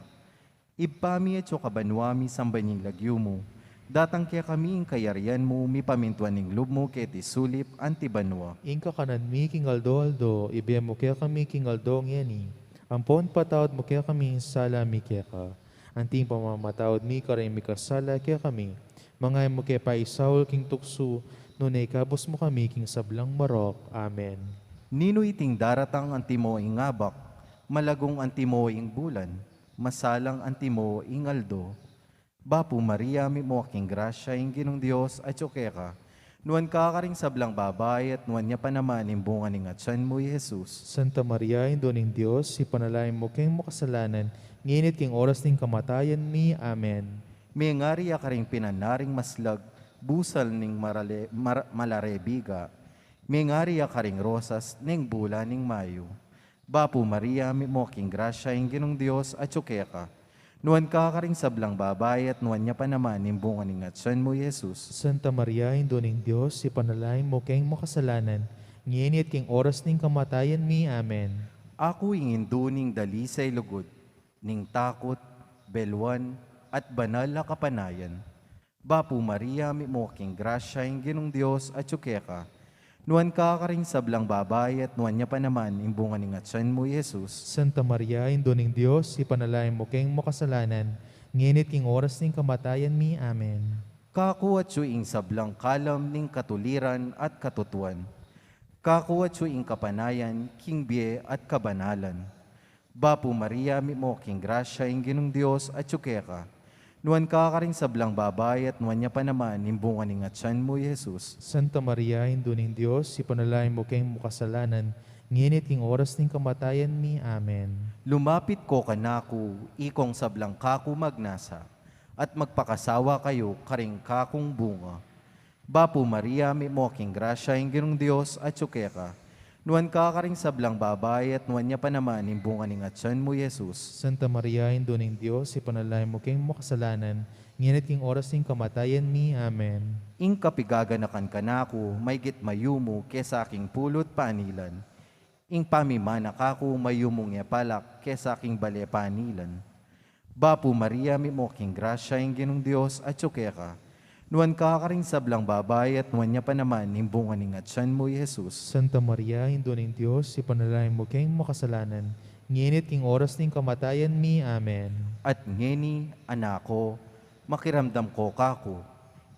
Ibpa mi atsu ka banua, misamban ya ing lagyu mu, datang kekami ing kayarian mu, mipamintuan ing lub mu keti sulip anti banua. Ing kakanan mi king aldo-aldo ibie mu kekami king aldo ngeni, ampon ipatawad mu kekami ing sala mi keka, anti ing pamamatawad mi karing mikasala kekami, manga e mu ke paisaul king tuksu, nune ikabus mu kami king sablang marok. Amen. Ninu iting daratang antimo ing abak, malagung antimo ing bulan, masalang antimo ing aldo? Bapu Maria, mitmu ka king grasya, ing Ginung Dios atyu keka. Nuan ka karing sablang babai, at nuan ya pa naman ing bunga ning atyan mu, i Jesus. Santa Maria, Indu ning Dios, ipanalangin mu keng makasalanan, ngeni at king oras ning kamatayan mi. Amen. Mengari ya karing pinan na ring maslag, busal ning marale-, mar-, malarebiga. Mengari ya karing rosas, neng bulan ning mayu. Bapu Maria, mitmu ka king grasya, ing Ginung Dios atyu keka. Nuan ka karing sablang babai, at nuan ya pa naman ing bunga ning atyan mu, i Jesus. Santa Maria, Indu ning Dios, ipanalangin mu keng makasalanan, ngeni at king oras ning kamatayan mi. Amen. Aku ing indu ning dalisay lugud, ning takut, beluan, at banal a kapanayan. Bapu Maria, mitmu ka king grasya, ing Ginung Dios atyu keka. Nuan ka karing sablang babai, at nuan ya pa naman ing bunga ning atyan mu, i Jesus. Santa Maria, Indu ning Dios, ipanalangin mu keng makasalanan, ngeni at king oras ning kamatayan mi. Amen. Kaku atyu ing sablang kalam ning katuliran at katutuan. Kaku atyu ing kapanayan king bie at kabanalan. Bapu Maria, mitmu ka king grasya, ing Ginung Dios atyu keka. Nuan ka karing sablang babai, at nuan ya pa naman ing bunga ning atyan mu, i Jesus. Santa Maria, Indu ning Dios, ipanalangin mu keng makasalanan, ngeni at king oras ning kamatayan mi. Amen. Lumapit ko kanaku, ikong sablang kaku magnasa, at magpakasawa kayu karing kakung bunga. Bapu Maria, mitmu ka king grasya, ing Ginung Dios atyu keka. Nuan ka karing sablang babai, at nuan ya pa naman ing bunga ning atyan mu, i Jesus. Santa Maria, Indu ning Dios, ipanalangin mu keng makasalanan, ngeni at king oras ning kamatayan mi. Amen. Ing kapigaganakan kanaku maygit mayumu kesa king pulu't panilan. Ing pamimana kaku mayumung epalak kesa king bale panilan. Bapu Maria, mitmu ka king grasya, ing Ginung Dios atyu keka. Nuan ka karing sablang babai, at nuan ya pa naman ing bunga ning atyan mu, i Jesus. Santa Maria, Indu ning Dios, ipanalangin mu keng makasalanan, ngeni at king oras ning kamatayan mi. Amen. At ngeni, anak ko, makiramdam ko kaku,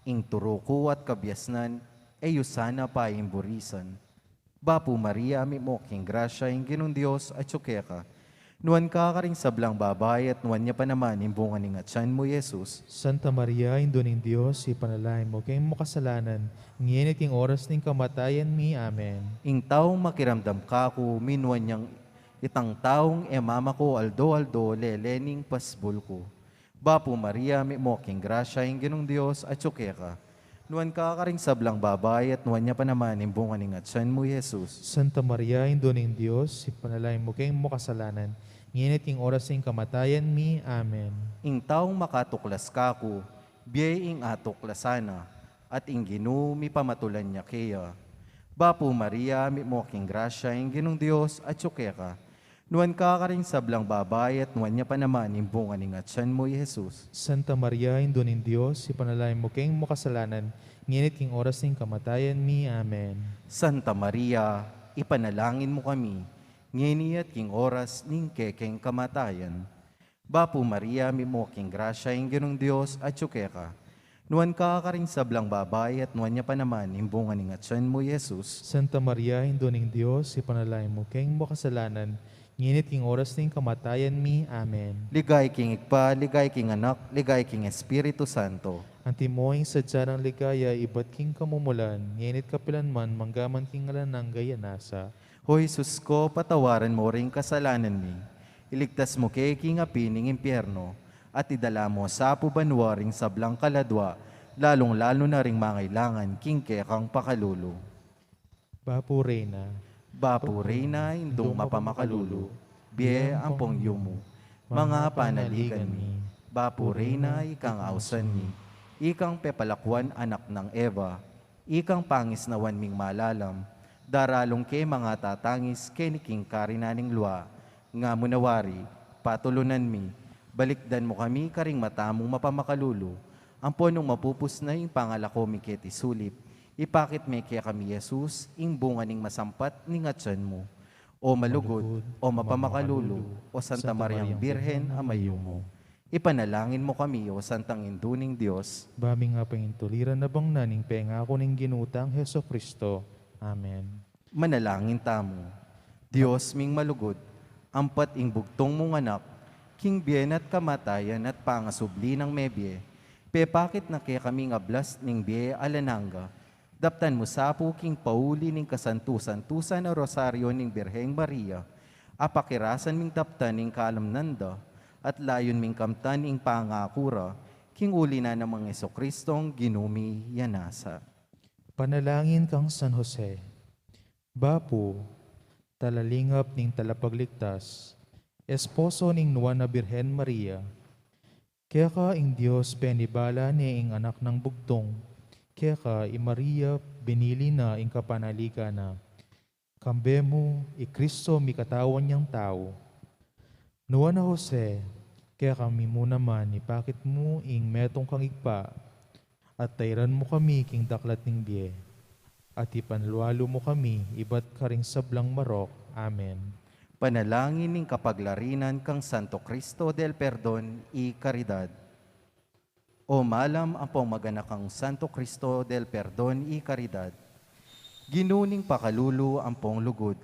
ing turu ku at kabiasnan e yu sana paimburisan. Bapu Maria, mitmu ka king grasya, ing Ginung Dios atyu keka. Nuan ka karing sablang babai, at nuan ya pa naman ing bunga ning atyan mu, i Jesus. Santa Maria, Indu ning Dios, ipanalangin mu keng makasalanan, ngeni at king oras ning kamatayan mi. Amen. Ing taung makiramdam kaku, minuan yang itang taung e mamako aldo-aldo lele ning pasbul ku. Bapu Maria, mitmu ka king grasya, ing Ginung Dios atyu keka. Nuan ka karing sablang babai, at nuan ya pa naman ing bunga ning atyan mu, i Jesus. Santa Maria, Indu ning Dios, ipanalangin mu keng makasalanan, ngeni at king oras ning kamatayan mi. Amen. Ing taung makatuklas kaku, bie ing atuklasan na, at ing Ginu mipamatulan ya keya. Bapu Maria, mitmu ka king grasya, ing Ginung Dios atyu keka. Nuan ka karing sablang babai, at nuan ya pa naman ing bunga ning atyan mu, i Jesus. Santa Maria, Indu ning Dios, ipanalangin mu keng makasalanan, ngeni at king oras ning kamatayan mi. Amen. Santa Maria, ipanalangin mu kami, ngeni at king oras ning kekeng kamatayan. Bapu Maria, mitmu ka king grasya, ing Ginung Dios atyu keka. Nuan ka karing sablang babai, at nuan ya pa naman ing bunga ning atyan mu, Jesus. Santa Maria, Indu ning Dios, ipanalangin mu keng makasalanan, ngeni at king oras ning kamatayan mi. Amen. Ligaya king Ibpa, ligaya king Anak, ligaya king Espiritu Santo. Antimo ing sadya nang ligaya ibat king kamumulan, ngeni at kapilan man, mangga man king alang angga. Amen. O Jesus ko, patawaran mu ring kasalanan mi, iligtas mu ke king api ning impyerno, at idala mu sa pu banua ring sablang kaladua, lalung-lalu na ring mangailangan king kekang pakalulu. Bapu Reyna. Bapu Reyna, Indung mapamakalulu, bie ampong yumu, manga panaligan mi. Bapu Reyna, ikang ausan mi, ikang pepalakuan anak nang Eva, ikang pangisnawan ming malalam, daralung ke manga tatangis keni king karinan ning lua. Nga mu na wari, patulunan mi, balikdan mu kami karing mata mung mapamakalulu, ampon nung mapupus na ing pangalako mi keti sulip, ipakit me kekami i Jesus, ing bunga ning masampat ning atyan mu. O malugud, o mapamakalulu, o Santa Mariang Birhen a mayumu. Ipanalangin mu kami, o Santang Indu ning Dios. Ba ming apangintuliran a bangnan ning pengaku ning Ginu tang Jesucristo. Amen. Manalangin tamu. Dios ming malugud, ampat ing bugtung mung Anak, king bie na at kamatayan at pangasubli nang mebie, pepakit na kekami ing ablas ning bie alang angga. Daptan mu sa pu king pauli ning kasantu-santusan a Rosario ning Birheng Maria, a pakirasan ming daptan ing kalamnan da, at layun ming kamtan ing pangaku ra, king uli na nang Jesucristong Ginu mi. Yana sa. Panalangin kang San Jose. Bapu, talalingap ning Talapagligtas, esposo ning Nuan a Birhen Maria, keka ing Dios penibala ne ing Anak nang bugtung, keka i Maria binili na ing kapanaligan na. Kambe mu, i Cristo mikatawan yang tau. Nuan a Jose, kekami mu naman ipakit mu ing metung kang Ibpa, at tairan mu kami king daklat ning bie, at ipanlualu mu kami ibat karing sablang marok. Amen. Panalangin ning kapaglarinan kang Santo Cristo del Perdon y Caridad. O malam ampong maganakang Santo Cristo del Perdon y Caridad, Ginu ning pakalulu ampong lugud,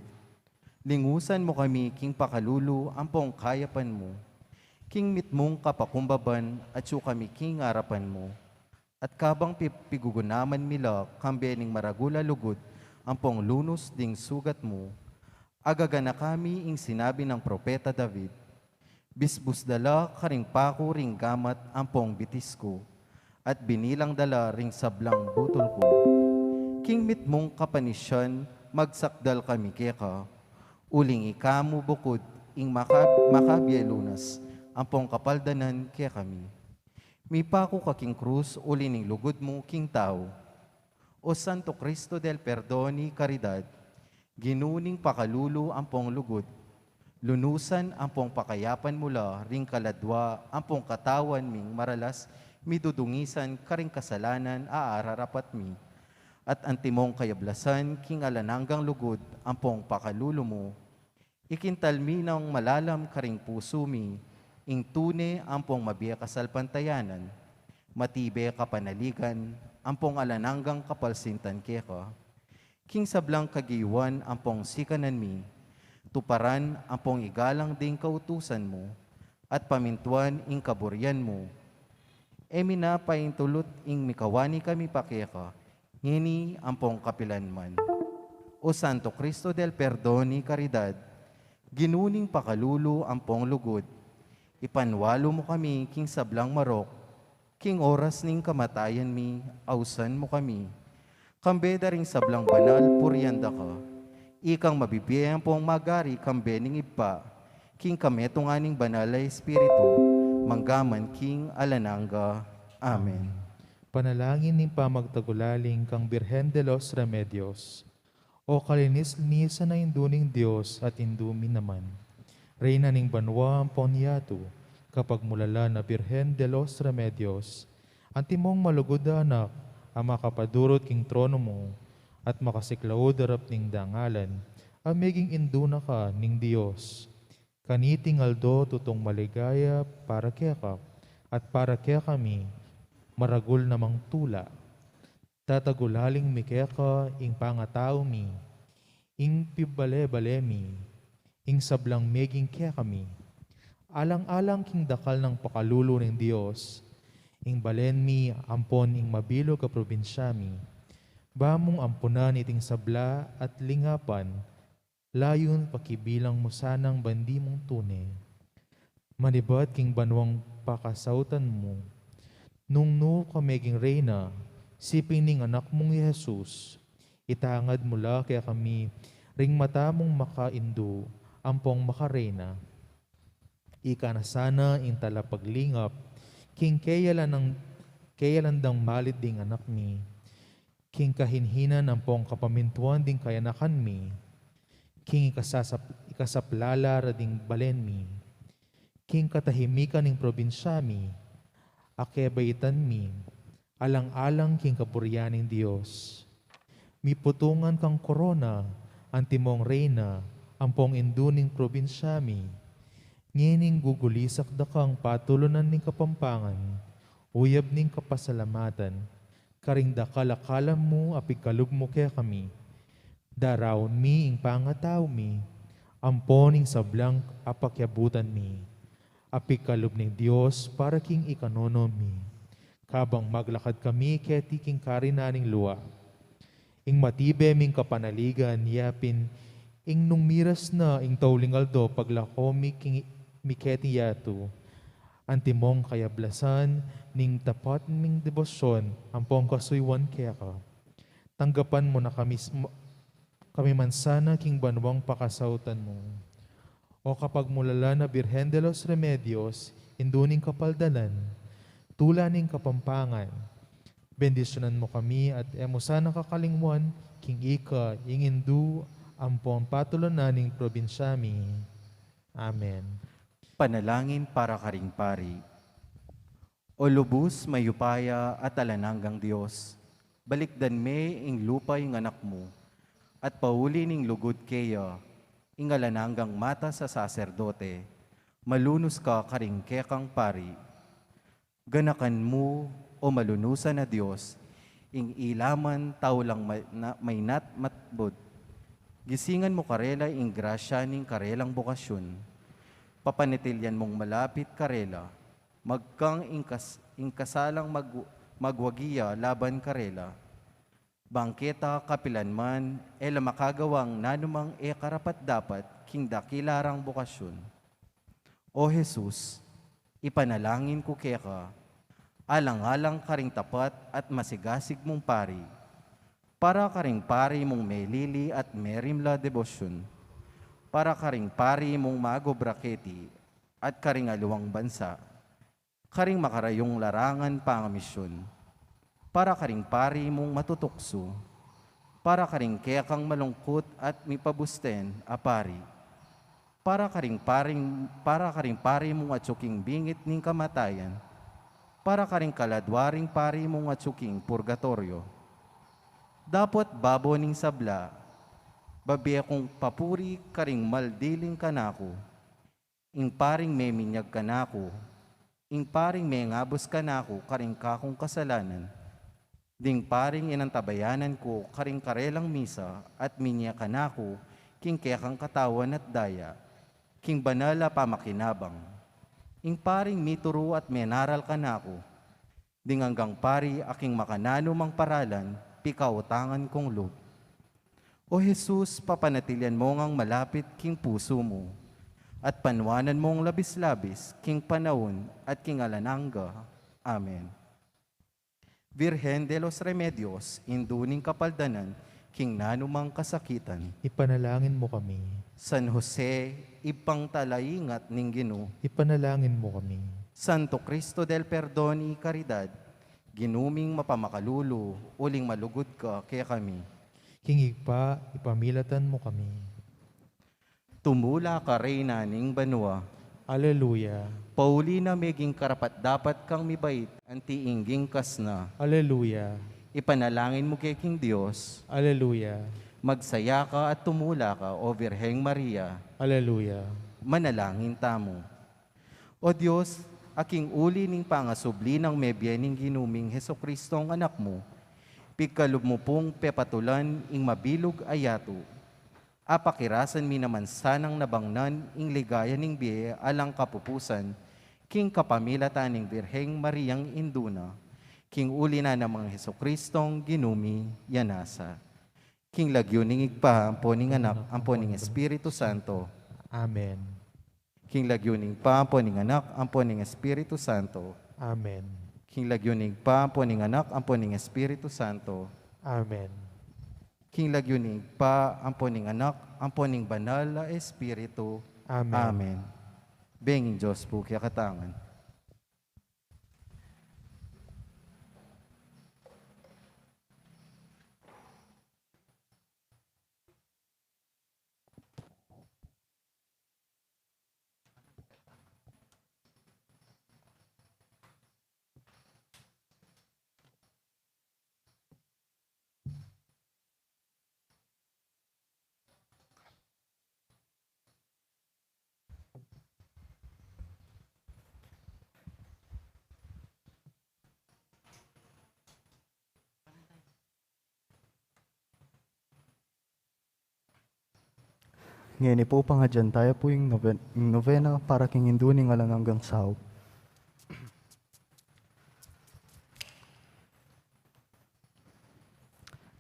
lingusan mu kami king pakalulu ampong kayapan mu, king mitmung kapakumbaban atyu kami king arapan mu, at kabang pi-, pigugunaman mi la kambe ning maragul a lugud ampong lunus ding sugat mu, agaganaka mi ing sinabi nang propeta David, bisbus da la karing paku ring gamat ampong bitis ku, at binilang da la ring sablang butul ku. King mitmung kapanisian magsakdal kami keka, uling ika mu bukud ing makab-, makabie lunas ampong kapaldanan kekami. Mipaku ka king krus uli ning lugud mu king tau. O Santo Cristo del Perdon y Caridad, Ginu ning pakalulu ampong lugud, lunusan ampong pakayapan mu la ring kaladua ampong katawan ming maralas midudungisan karing kasalanan a ararapat mi, at antimong kayablasan king alang anggang lugud ampong pakalulu mu, ikintal mi nang malalam karing pusu mi ing tune ampong mabie kasalpantayanan, matibe kapanaligan, ampong alang anggang kapalsintan keka. King sablang kagiyuan ampong sikanan mi, tuparan ampong igalang ding kautusan mu, at pamintuan ing kaburian mu. E mi na paintulut ing mikawani kami pa keka, ngeni ampong kapilan man. O Santo Cristo del Perdon y Caridad, Ginu ning pakalulu ampong lugud, ipanwalu mu kami king sablang marok, king oras ning kamatayan mi, ausan mu kami. Kambe da ring sablang banal purian da ka, ikang mabibie ampong magari kambe ning Ibpa, king kametungan ning Banal a Espiritu, mangga man king alang angga. Amen. Panalangin ning pamagtagulaling kang Birhen de los Remedios. O kalinis-linisan a Indu ning Dios at Indu mi naman, Reyna ning banua ampon yatu, kapagmulalan a Birhen de los Remedios, antimong malugud a anak a makapadurut king trono mu, at makasiklaud arap ning dangalan, a meging Indu na ka ning Dios. Kaniting aldo tutung maligaya para keka at para kekami. maragul namang tula. Tatagulaling mi keka ing pangatau mi, ing pibale-bale mi, ing sablang meging kekami. Alang-alang king dakal nang pakalulu ning Dios, ing balen mi ampon ing mabilug a probinsya mi, ba mung ampunan iting sabla at lingapan, layun pakibilang mu sanang bandi mung tune. Manibat king banuang pakasautan mu, nung nu ka meging reyna, siping ning anak mung i Jesus, itangad mu la kekami ring mata mung makaindu ampong makareyna. Ika na sana ing talapaglingap king keya la nang, keya landang malid ding anak mi, king kahinhinan ampong kapamintuan ding kayanakan mi, king ikasasap-, ikasaplala ra ding balen mi, king katahimikan ning probinsya mi, akebaitan mi, alang-alang king kaburian ning Dios. Miputungan kang korona, antimong reyna, ampong indu ning probinsya mi. Ngening gugulisak da kang patulunan ning Kapampangan, uyab ning kapasalamatan, karing dakal a kalam mu a pigkalub mu kekami. Daraun mi ing pangatau mi, ampon ing sablang apakiabutan mi, a pigkalub ning Dios para king ikanunu mi. Kabang maglakad kami keti king karinan ning lua. Ing matibe ming kapanaligan, yapin, ing nung miras na ing tauling aldo paglako mi king, mi keti yatu. Antimong kayablasan ning tapat ming debosyon ampong kasuyuan keka. Tanggapan mu na kami, kami man sana king banuang pakasautan mu. O kapagmulalan a Birhen de los Remedios, indu ning kapaldanan, tula ning Kapampangan, bendisyunan mu kami at e mu sana kakalingwan king ika ing indu ampong patulunan ning probinsya mi. Amen. Panalangin para karing pari. O lubus mayupaya at alang anggang Dios, balikdan me ing lupa ing anak mu, at pauli ning lugud keya, ing alang anggang matas a saserdote, malunus ka karing kekang pari. Ganakan mu, o malunusan a Dios, ing ilaman tau lang ma-, na-, maina't matbud. Gisingan mu karela ing grasya ning karelang bokasyun. Papanatilian mung malapit karela, magkang ing kas-, ing kasalang mag-, magwagi ya laban karela. Bang keta kapilan man, e la makagawang nanumang e karapat-dapat king dakila rang bokasyun. O Jesus, ipanalangin ku keka, alang-alang karing tapat at masigasig mung pari, para karing pari mung melili at merimla debosyun, para karing pari mung magobra keti, at karing aliwang bansa, karing makarayung larangan pangamisyun, para karing pari mung matutuksu, para karing kekang malungkut at mipabusten a pari, para karing paring, para karing pari mung atyu king bingit ning kamatayan, para karing kaladwa ring pari mung atyu king purgatoryo. Dapot babo ning sabla, babie kung papuri karing maldiling kanaku, ing paring meminyag kanaku, ing paring mengabus kanaku karing kakung kasalanan, ding paring inantabayanan ku karing karelang misa at minie kanaku king kekang katawan at daya, king banal a pamakinabang, ing paring mituru at menaral kanaku, ding anggang pari a king makananumang paralan pikautangan kung lub. O Jesus, papanatilian mu ngang malapit king pusu mu, at panuanan mung labis-labis king panaun at king alang angga. Amen. Virgen de los Remedios, indu ning kapaldanan king nanumang kasakitan, ipanalangin mu kami. San Jose, ibpang talaingat ning Ginu, ipanalangin mu kami. Santo Cristo del Perdon y Caridad, Ginu ming mapamakalulu, uling malugud ka kekami. King Ibpa, ipamilatan mu kami. Tumula ka, Reyna ning banua. Aleluya. Pauli na meging karapat-dapat kang mibait anti ing gingkas na. Aleluya. Ipanalangin mu ke king Dios. Aleluya. Magsaya ka at tumula ka, O Birheng Maria. Aleluya. Manalangin tamu. O Dios, a king uli ning pangasubli nang mebie ning Ginu ming Jesucristo a Anak mu, pigkalub mu pung pepatulan ing mabilug a yatu. Apakirasan mi naman sanang nabangnan ing ligaya ning bie alang kapupusan, king kapamilatan ning Birheng Mariang Indu na, king uli na nang Jesucristong Ginu mi. Yana sa. King lagyu ning Ibpa, ampo ning Anak, ampo ning Espiritu Santo. Amen. King lagyu ning Ibpa, ampo ning Anak, ampo ning Espiritu Santo. Amen. King lagyu ning Ibpa, ampo ning Anak, ampo ning Espiritu Santo. Amen. King lagyu ning Ibpa, ampo ning Anak, ampo ning Banal a Espiritu. Amen. Amen. Benging Dios pu kekatangan. Ngeni pu, pangadyan taya pu ing noven-, ing novena para king Indu ning alang anggang saup.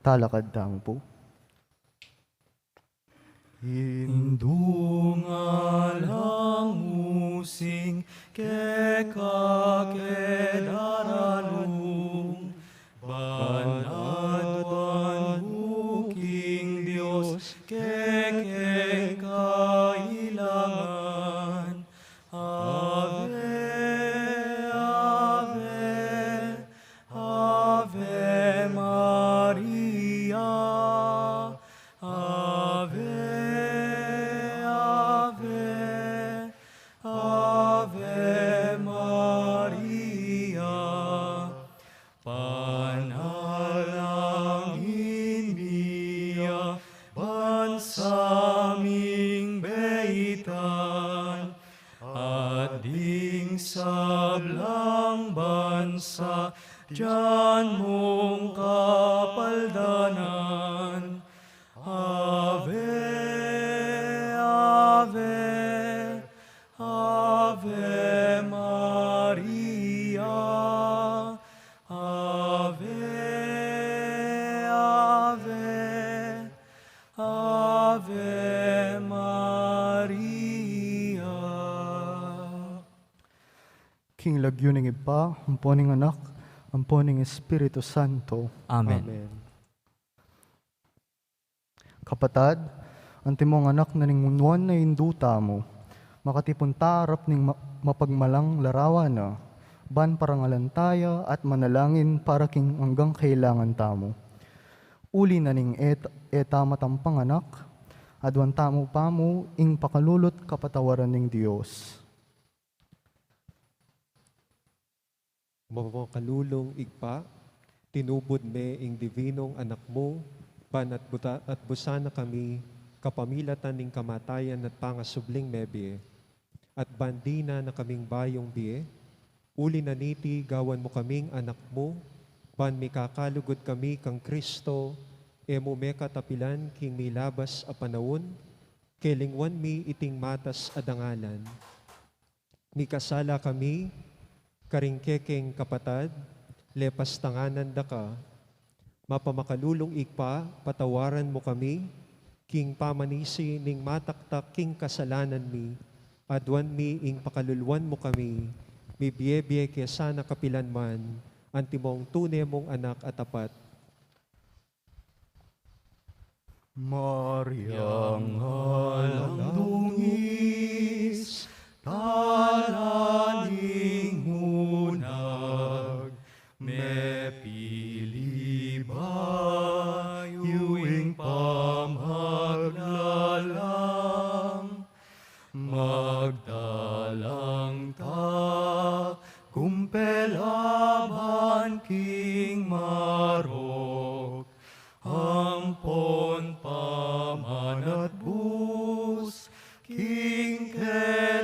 Talakad tamu pu. Indu, ngalang mu sing keka ke daralung, ban aduan ku king Dios kekeng kailangan. Ave, Ave, Ave Maria. Ave, Ave, Ave Maria. Panalangin mi ya bansa ming beitan, at ding sablang bansa dian mung kapaldanan. Ave, Ave, Ave Maria. Ave, Ave, Ave Maria. King lagyu ning Ibpa, ampo ning Anak, ampo ning Espiritu Santo. Amen. Amen. Kapatad, antimong anak na ning Nuan a Indu tamu, makatipun ta arap ning ma-, mapagmalang larawan na, ban parangalan taya at manalangin para king anggang kailangan tamu. Uli na ning e-, e ta matampang anak, aduan tamu pamu ing pakalulu't kapatawaran ning Dios. Mapamakalulung Ibpa, tinubud me ing Divinong Anak mu, ban atbuta-, atbusan na kami, kapamilatan ning kamatayan at pangasubling mebie, at ban dinan na kaming bayung bie, uli na niti gawan mu kaming anak mu, ban mikakalugud kami kang Kristo, e mu mekatapilan king milabas a panaun, kelingwan mi iting matas a dangalan. Mikasala kami karing kekeng kapatad, lepas tanganan da ka. Mapamakalulung Ibpa, patawaran mu kami, king pamanisi ning mataktak king kasalanan mi, aduan mi ing pakaluluan mu kami, mibie-bie ke sana kapilan man, antimong tune mung anak a tapat. Mariang alang dungis, tala ning munag, mepili bayu ing pamaglalang, magdalang tagumpay laban king marok, ampon pamanatbus king ketawan.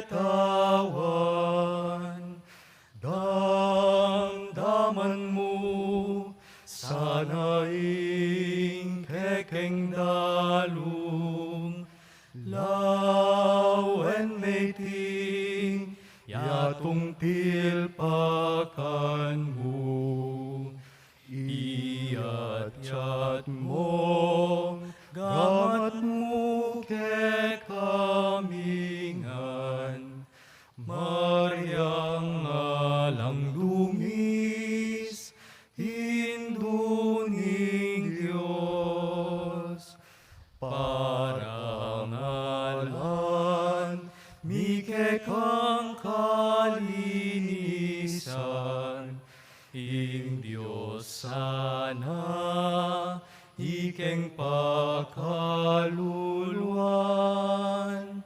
kang kalinisan, ing Dios sana ikeng pakaluluan,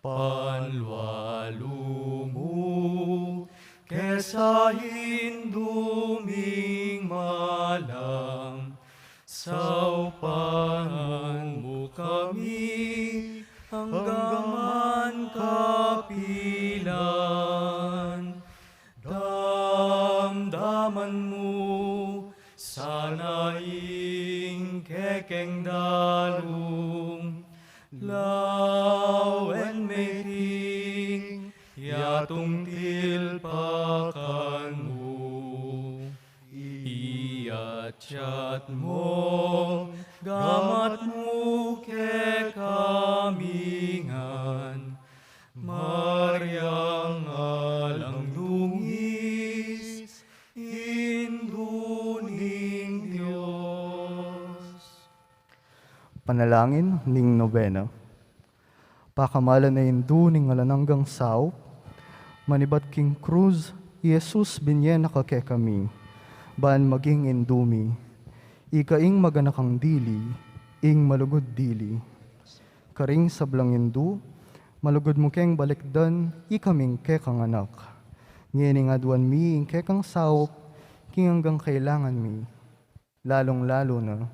panlualu mu, kesa hindu ming malam, saupan mu kami, anggaman kapilan, damdaman mu sana ing kekeng dalung, lawen meting yatung tilpakan mu. Iyatyat mu, gamat mu kekami ngan, Mariang alang dungis, Indu ning Dios. Panalangin ning Nobena. Pakamalan a Indu ning alang anggang saup, manibat king krus i Jesus binye na ka kekami, ban maging Indu mi. Ika ing maganakang dili, ing malugud dili. Karing sablang Indu, malugud mu keng balikdan ikaming kekang anak. Ngening aduan mi ing kekang saup king anggang kailangan mi, lalung-lalu na,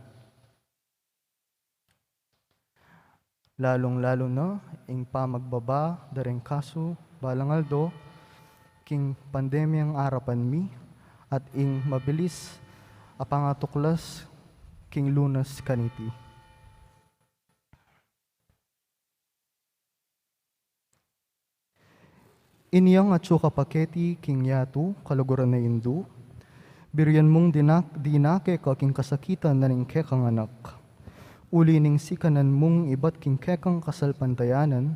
lalung-lalu na ing pamagbaba da ring kasu balang aldo king pandemyang arapan mi, at ing mabilis a pangatuklas king Lunes kaniti. Inyang atyu ka pa keti king yatu, kaluguran a Indu, burian mung dinak-, dinake ka king kasakitan na ning kekang anak. Uli ning sikanan mung ibat king kekang kasalpantayanan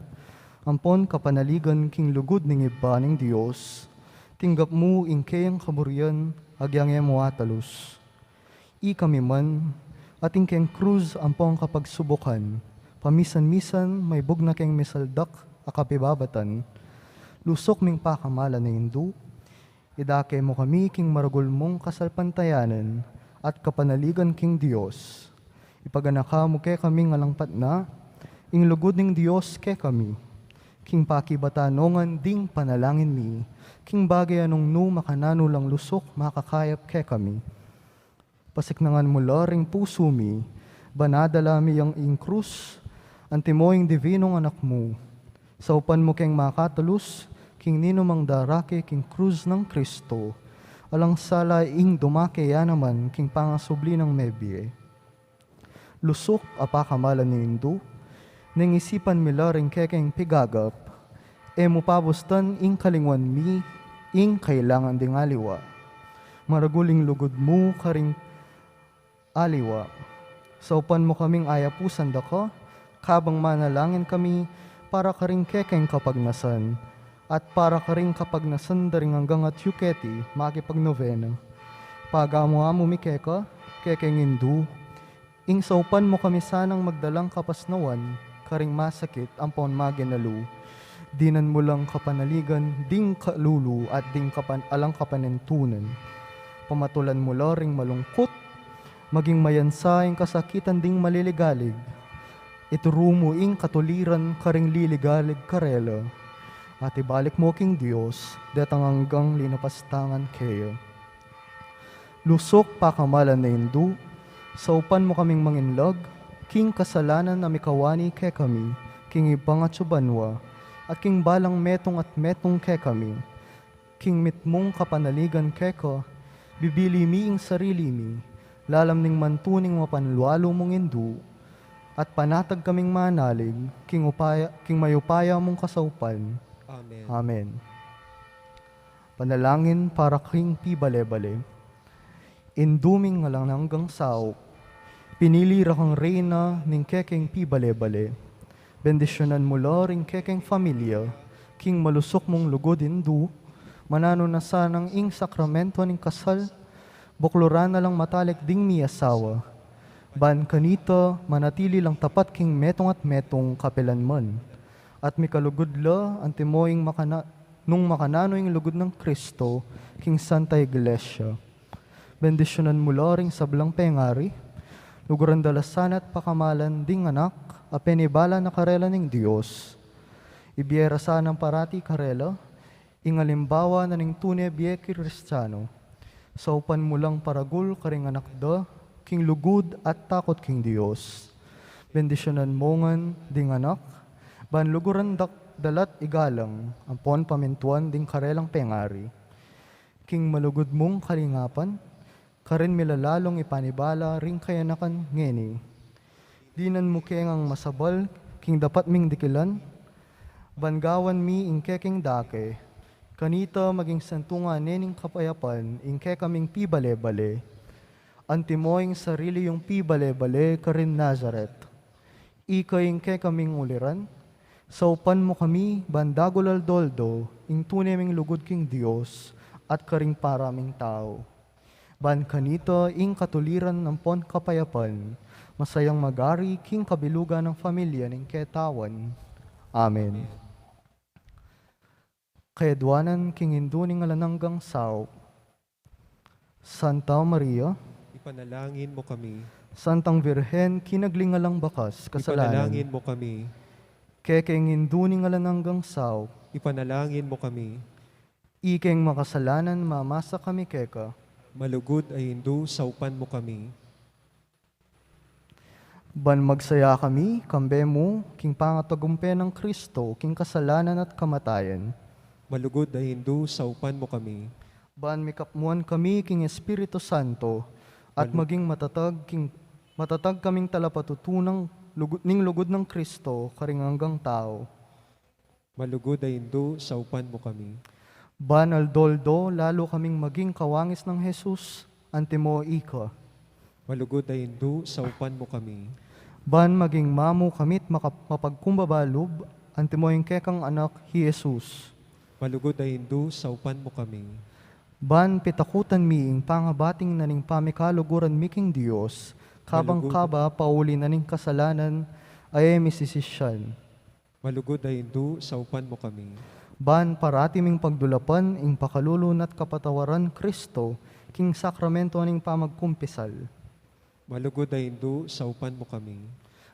ampon kapanaligan king lugud ning Ibpa ning Dios, tinggap mu ing keyang kaburian agyang e mu atalus. Ikami man, atin keng krus ampong kapagsubukan, pamisan-misan maibug na keng misaldak a kapibabatan. Lusuk ming pakamalan a Indu, idake mu kami king maragul mung kasalpantayanan at kapanaligan king Dios. Ipaganaka mu kekaming alang patna ing lugud ning Dios kekami, king pakibatan no ngan ding panalangin mi, king bagay a nung nu makananu lang lusuk makakayap kekami. Pasiknangan mu la ring pusu mi, ban adala mi yang ing krus, antimo ing divinong anak mu. Saupan mu keng makatalus king ninumang darake king krus nang Kristo, alang sala ing dumake ya naman king pangasubli nang mebie. Lusuk a pakamalan a Indu, neng isipan mi la ring kekeng pigagap, e mu pabustan ing kalingwan mi ing kailangan ding aliwa. Maragul ing lugud mu karing aliwa. Saupan mu kaming ayapusan da ka, kabang manalangin kami para karing kekeng kapagnasan, at para karing kapagnasan da ring anggang atyu keti makipagnobena. Pagamu-amu mi keka, kekeng Indu, ing saupan mu kami sanang magdalang kapasnawan karing masakit ampon maginalu. Dinan mu lang kapanaligan ding kalulu at ding kapan-, alang kapanentunan. Pamatulan mu la ring malungkut, maging mayansa ing kasakitan ding maliligalig. Ituru mu ing katuliran karing liligalig karela. At ibalik mu king Dios detang anggang linapastangan keya. Lusuk pakamalan a Indu, saupan mu kaming manginlag king kasalanan a mikawani kekami king Ibpang atyu banua, at king balang metung at metung kekami. King mitmung kapanaligan keka, bibili mi ing sarili mi lalam ning mantuning mapanlualu mung Indu, at panatag kaming manalig king upaya, king mayupaya mung kasaupan. Amen. Amen. Panalangin para king pibale-bale. Indu ming alang anggang saup, pinili ra kang reyna ning kekeng pibale-bale. Bendisyunan mu la ring kekeng familia king malusuk mung lugud, Indu, mananu na sanang ing sakramento ning kasal, bukluran na lang matalik ding miasawa. Ban kanita manatili lang tapat king metung at metung kapilan man. At mikalugud la, antimo ing makana-, nung makananu ing lugud nang Kristo, king Santa Iglesia. Bendisyunan mu la ring sablang pengari, luguran da la sana at pakamalan ding anak, a penibala na karela ning Dios. Ibie ra sana parati karela, ing alimbawa na ning tune bie Kristiano. Saupan mu lang paragul karing anak da, king lugud at takot king Dios. Bendisyunan mu ngan ding anak, ban luguran da-, da la't igalang, ampon pamintuan ding karelang pengari. King malugud mung kalingapan, karin mi la lalung ipanibala ring kayanakan ngeni. Dinan mu ke ngang masabal, king dapat ming dikilan, ban gawan mi ing keking dake. Kanita maging santungan ne ning kapayapan, ing kekaming pibale-bale. Antimo ing sarili yung pibale-bale, karin Nazaret. Ika ing kekaming uliran, saupan mu kami, ban dagul aldo-aldo, ing tune ming lugud king Dios, at karing para ming tau. Ban kanita ing katuliran ampon kapayapan, masayang magari king kabilugan ning familia ning ketawan. Amen. Kayadwanan king Indu ning alang anggang saup. Santa Maria, ipanalangin mu kami. Santang Virgen, kinagling alang bakas kasalanan. Ipanalangin mu kami. Kekeng Indu ning alang anggang saup. Ipanalangin mu kami. Ikeng makasalanan, mamasa kami keka. Malugud a Indu, saupan mu kami. Ban magsaya kami, kambe mu, king pangatagumpe nang Kristo, king kasalanan at kamatayan. Malugud a Indu, saupan mu kami. Ban mikapmuan kami king Espiritu Santo, at malu- maging matatag king, matatag kaming talapatutu nang lugud, ning lugud nang Kristo, karing anggang tau. Malugud a Indu, saupan mu kami. Ban aldo-aldo, lalu kaming maging kawangis nang Jesus, antimo ika. Malugud a Indu, saupan mu kami. Ban maging mamu kami't maka-, mapagkumbaba lub, antimo ing kekang anak, hi Jesus. Malugud a Indu, saupan mu kami. Ban pitakutan mi ing pangabating na ning pamikaluguran mi king Dios, kabang malugud- kaba pauli na ning kasalanan, a e mi sisisyan. Malugud a Indu, saupan mu kami. Ban parati ming pagdulapan ing pakalulu na't kapatawaran Kristo, king sakramento ning pamagkumpisal. Malugud a Indu, saupan mu kami.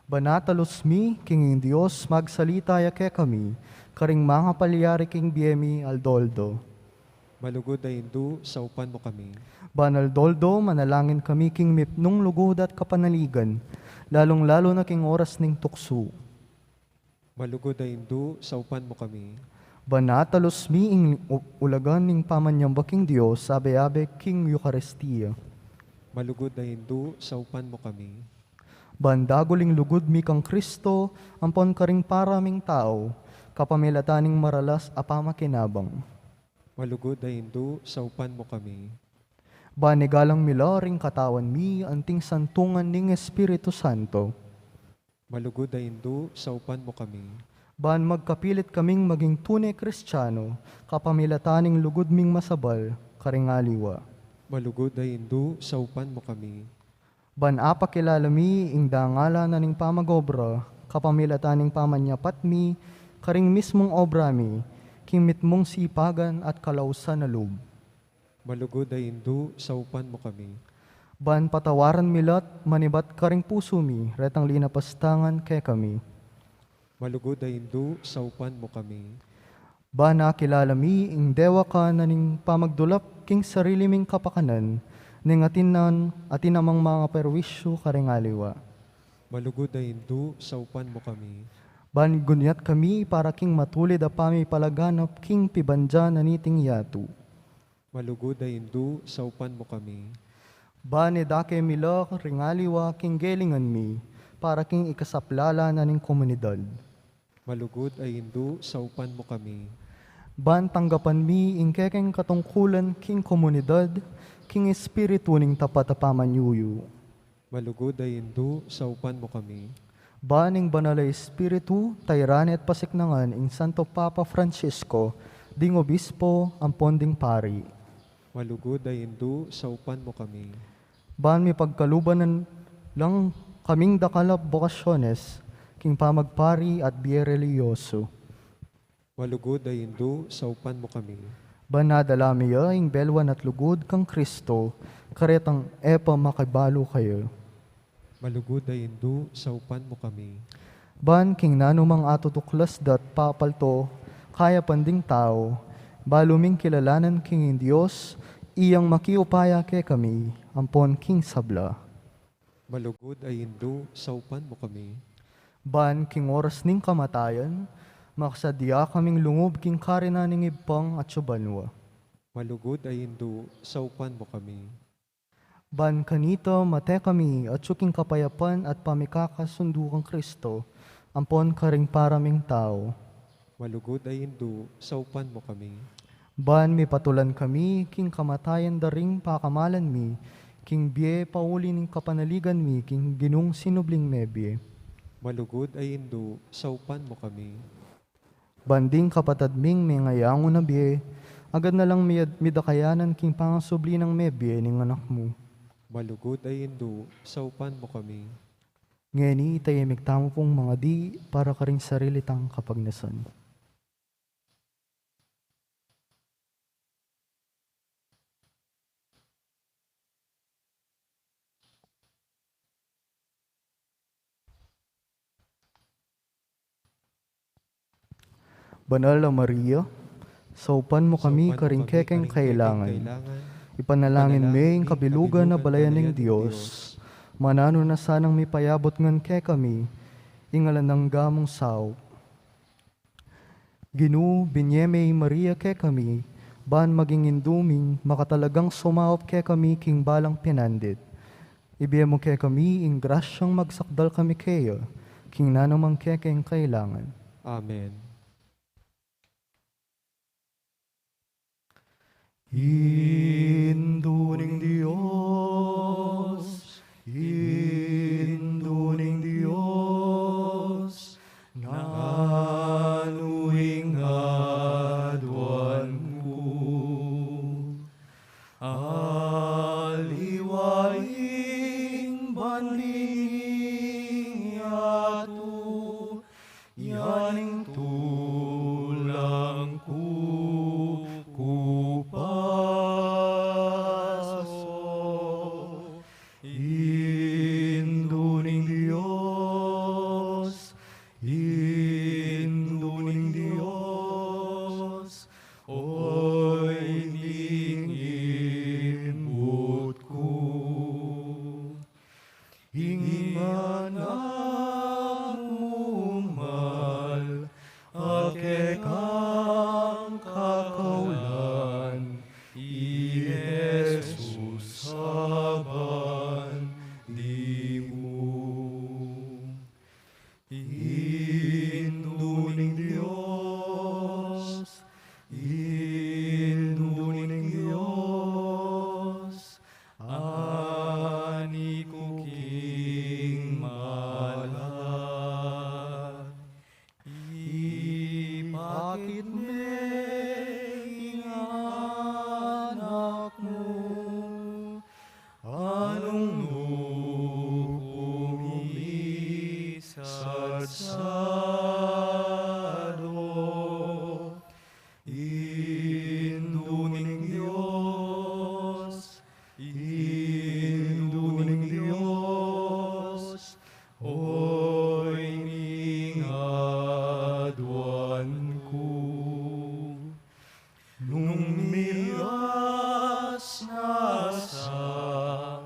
Ban atalus mi, king ing Dios magsalita ya kekami, karing mangapalyari king bie mi aldo-aldo. Malugud a Indu, saupan mu kami. Ban aldo-aldo, manalangin kami king mipnung lugud at kapanaligan, lalung-lalu na king oras ning tuksu. Malugud a Indu, saupan mu kami. Ban atalus mi ing u-, ulagan ning pamanyamba king Dios, abe-abe king Eukaristia. Malugud a Indu, saupan mu kami. Ban dagul ing lugud mi kang Kristo, ampon karing para ming tau, kapamilatan ning maralas a pamakinabang. Malugud a Indu, saupan mu kami. Ban igalang mi la ring katawan mi, anting santungan ning Espiritu Santo. Malugud a Indu, saupan mu kami. Ban magkapilit kaming maging tune Kristiano, kapamilatan ning lugud ming masabal, karing aliwa. Malugud a Indu, saupan mu kami. Ban apakilala mi ing dangalan na ning pamag-obra, kapamilatan ning pamanyapat mi, karing mismung obra mi, king mitmung sipagan at kalausan a lub. Malugud a Indu, saupan mu kami. Ban patawaran mi la't manibat karing pusu mi, retang linapastangan kekami. Malugud a Indu, saupan mu kami. Ban akilala mi ing dewakan na ning pamagdulap king sarili ming kapakanan, ning atin nan, atin namang mangaperwisyu karing aliwa. Malugud a Indu, saupan mu kami. Ban gunyat kami para king matulid a pamipalaganap king pibandian na niting yatu. Malugud a Indu, saupan mu kami. Ban idake mi la ring aliwa king gelingan mi, para king ikasaplala na ning komunidad. Malugud a Indu, saupan mu kami. Ban tanggapan mi ing kekeng katungkulan king komunidad, king espiritu ning tapat a pamanyuyu. Malugud a Indu, saupan mu kami. Ban ing Banal a Espiritu, tayran at pasiknangan ing Santo Papa Francisco, ding obispo, ampon ding pari. Malugud a Indu, saupan mu kami. Ban mipagkaluban lang kaming dakal a bokasyones, king pamagpari at bie relihiyoso. Malugud a Indu, saupan mu kami. Ban nadala mi ya ing belwan at lugud kang Kristo, karetang e pa makibalu kaya. Malugud a Indu, saupan mu kami. Ban king nanumang atutuklas da at papalto, kayapan ding tau, balu ming kilalanan king Dios, iyang makiupaya kekami, ampon king sabla. Malugud a Indu, saupan mu kami. Ban king oras ning kamatayan, makasadya kaming lungub king karinan ning Ibpang atsu banua. Malugud a Indu, saupan mu kami. Ban kanita mate kami atsu king kapayapan at pamikakasundu kang Kristo, ampon karing paraming tau. Malugud a Indu, saupan mu kami. Ban mipatulan kami king kamatayan da ring pakamalan mi, king bie pauli ning kapanaligan mi king Ginung sinubling mebie. Malugud a Indu, saupan mu kami. Ban ding kapatad ming mengayangu na bie, agad na lang mi-, midakayanan king pangasubli nang mebie ning Anak mu. Malugud a Indu, saupan mu kami. Ngeni, tayimik tamu pung mangadi para karing sarili tang kapagnasan. Banal a Maria, saupan mu kami karing kekeng kailangan. Ipanalangin me ing kabilugan a balayan ning Dios. Mananu na sanang mipayabut ngan kekami ing alang angga mung saup. Ginu, binie me i Maria kekami, ban maging indu ming makatalagang sumaup kekami king balang pinandit. Ibie mu kekami ing grasyang magsakdal kami keya, king nanumang kekeng kailangan. Amen. Indu ning Dios, Indu ning Dios, nanu ing aduan ku? Aliwa ing bandi ning yatu, ya ing tulang ku kupasu. Indu ning Dios, Indu ning Dios, oy ning ibut ku. Ing anak mung mal a kekang kakaulan, i Jesus a bandi mu. Indu ning Dios, Indu ning Dios, ani ku king malay. Ipakit me ing anak mu, a nung nu ku misatsado. Indu ning Dios, Indu ning Dios, oy ning aduan ku. Nung miras na sa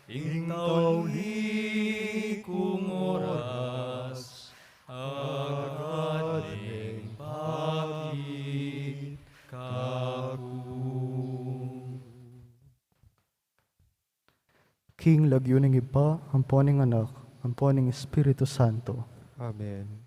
ing tauli kung oras, agad neng pakit kaku. King lagyu ning Ibpa, ampo ning Anak, ampo ning Espiritu Santo. Amen.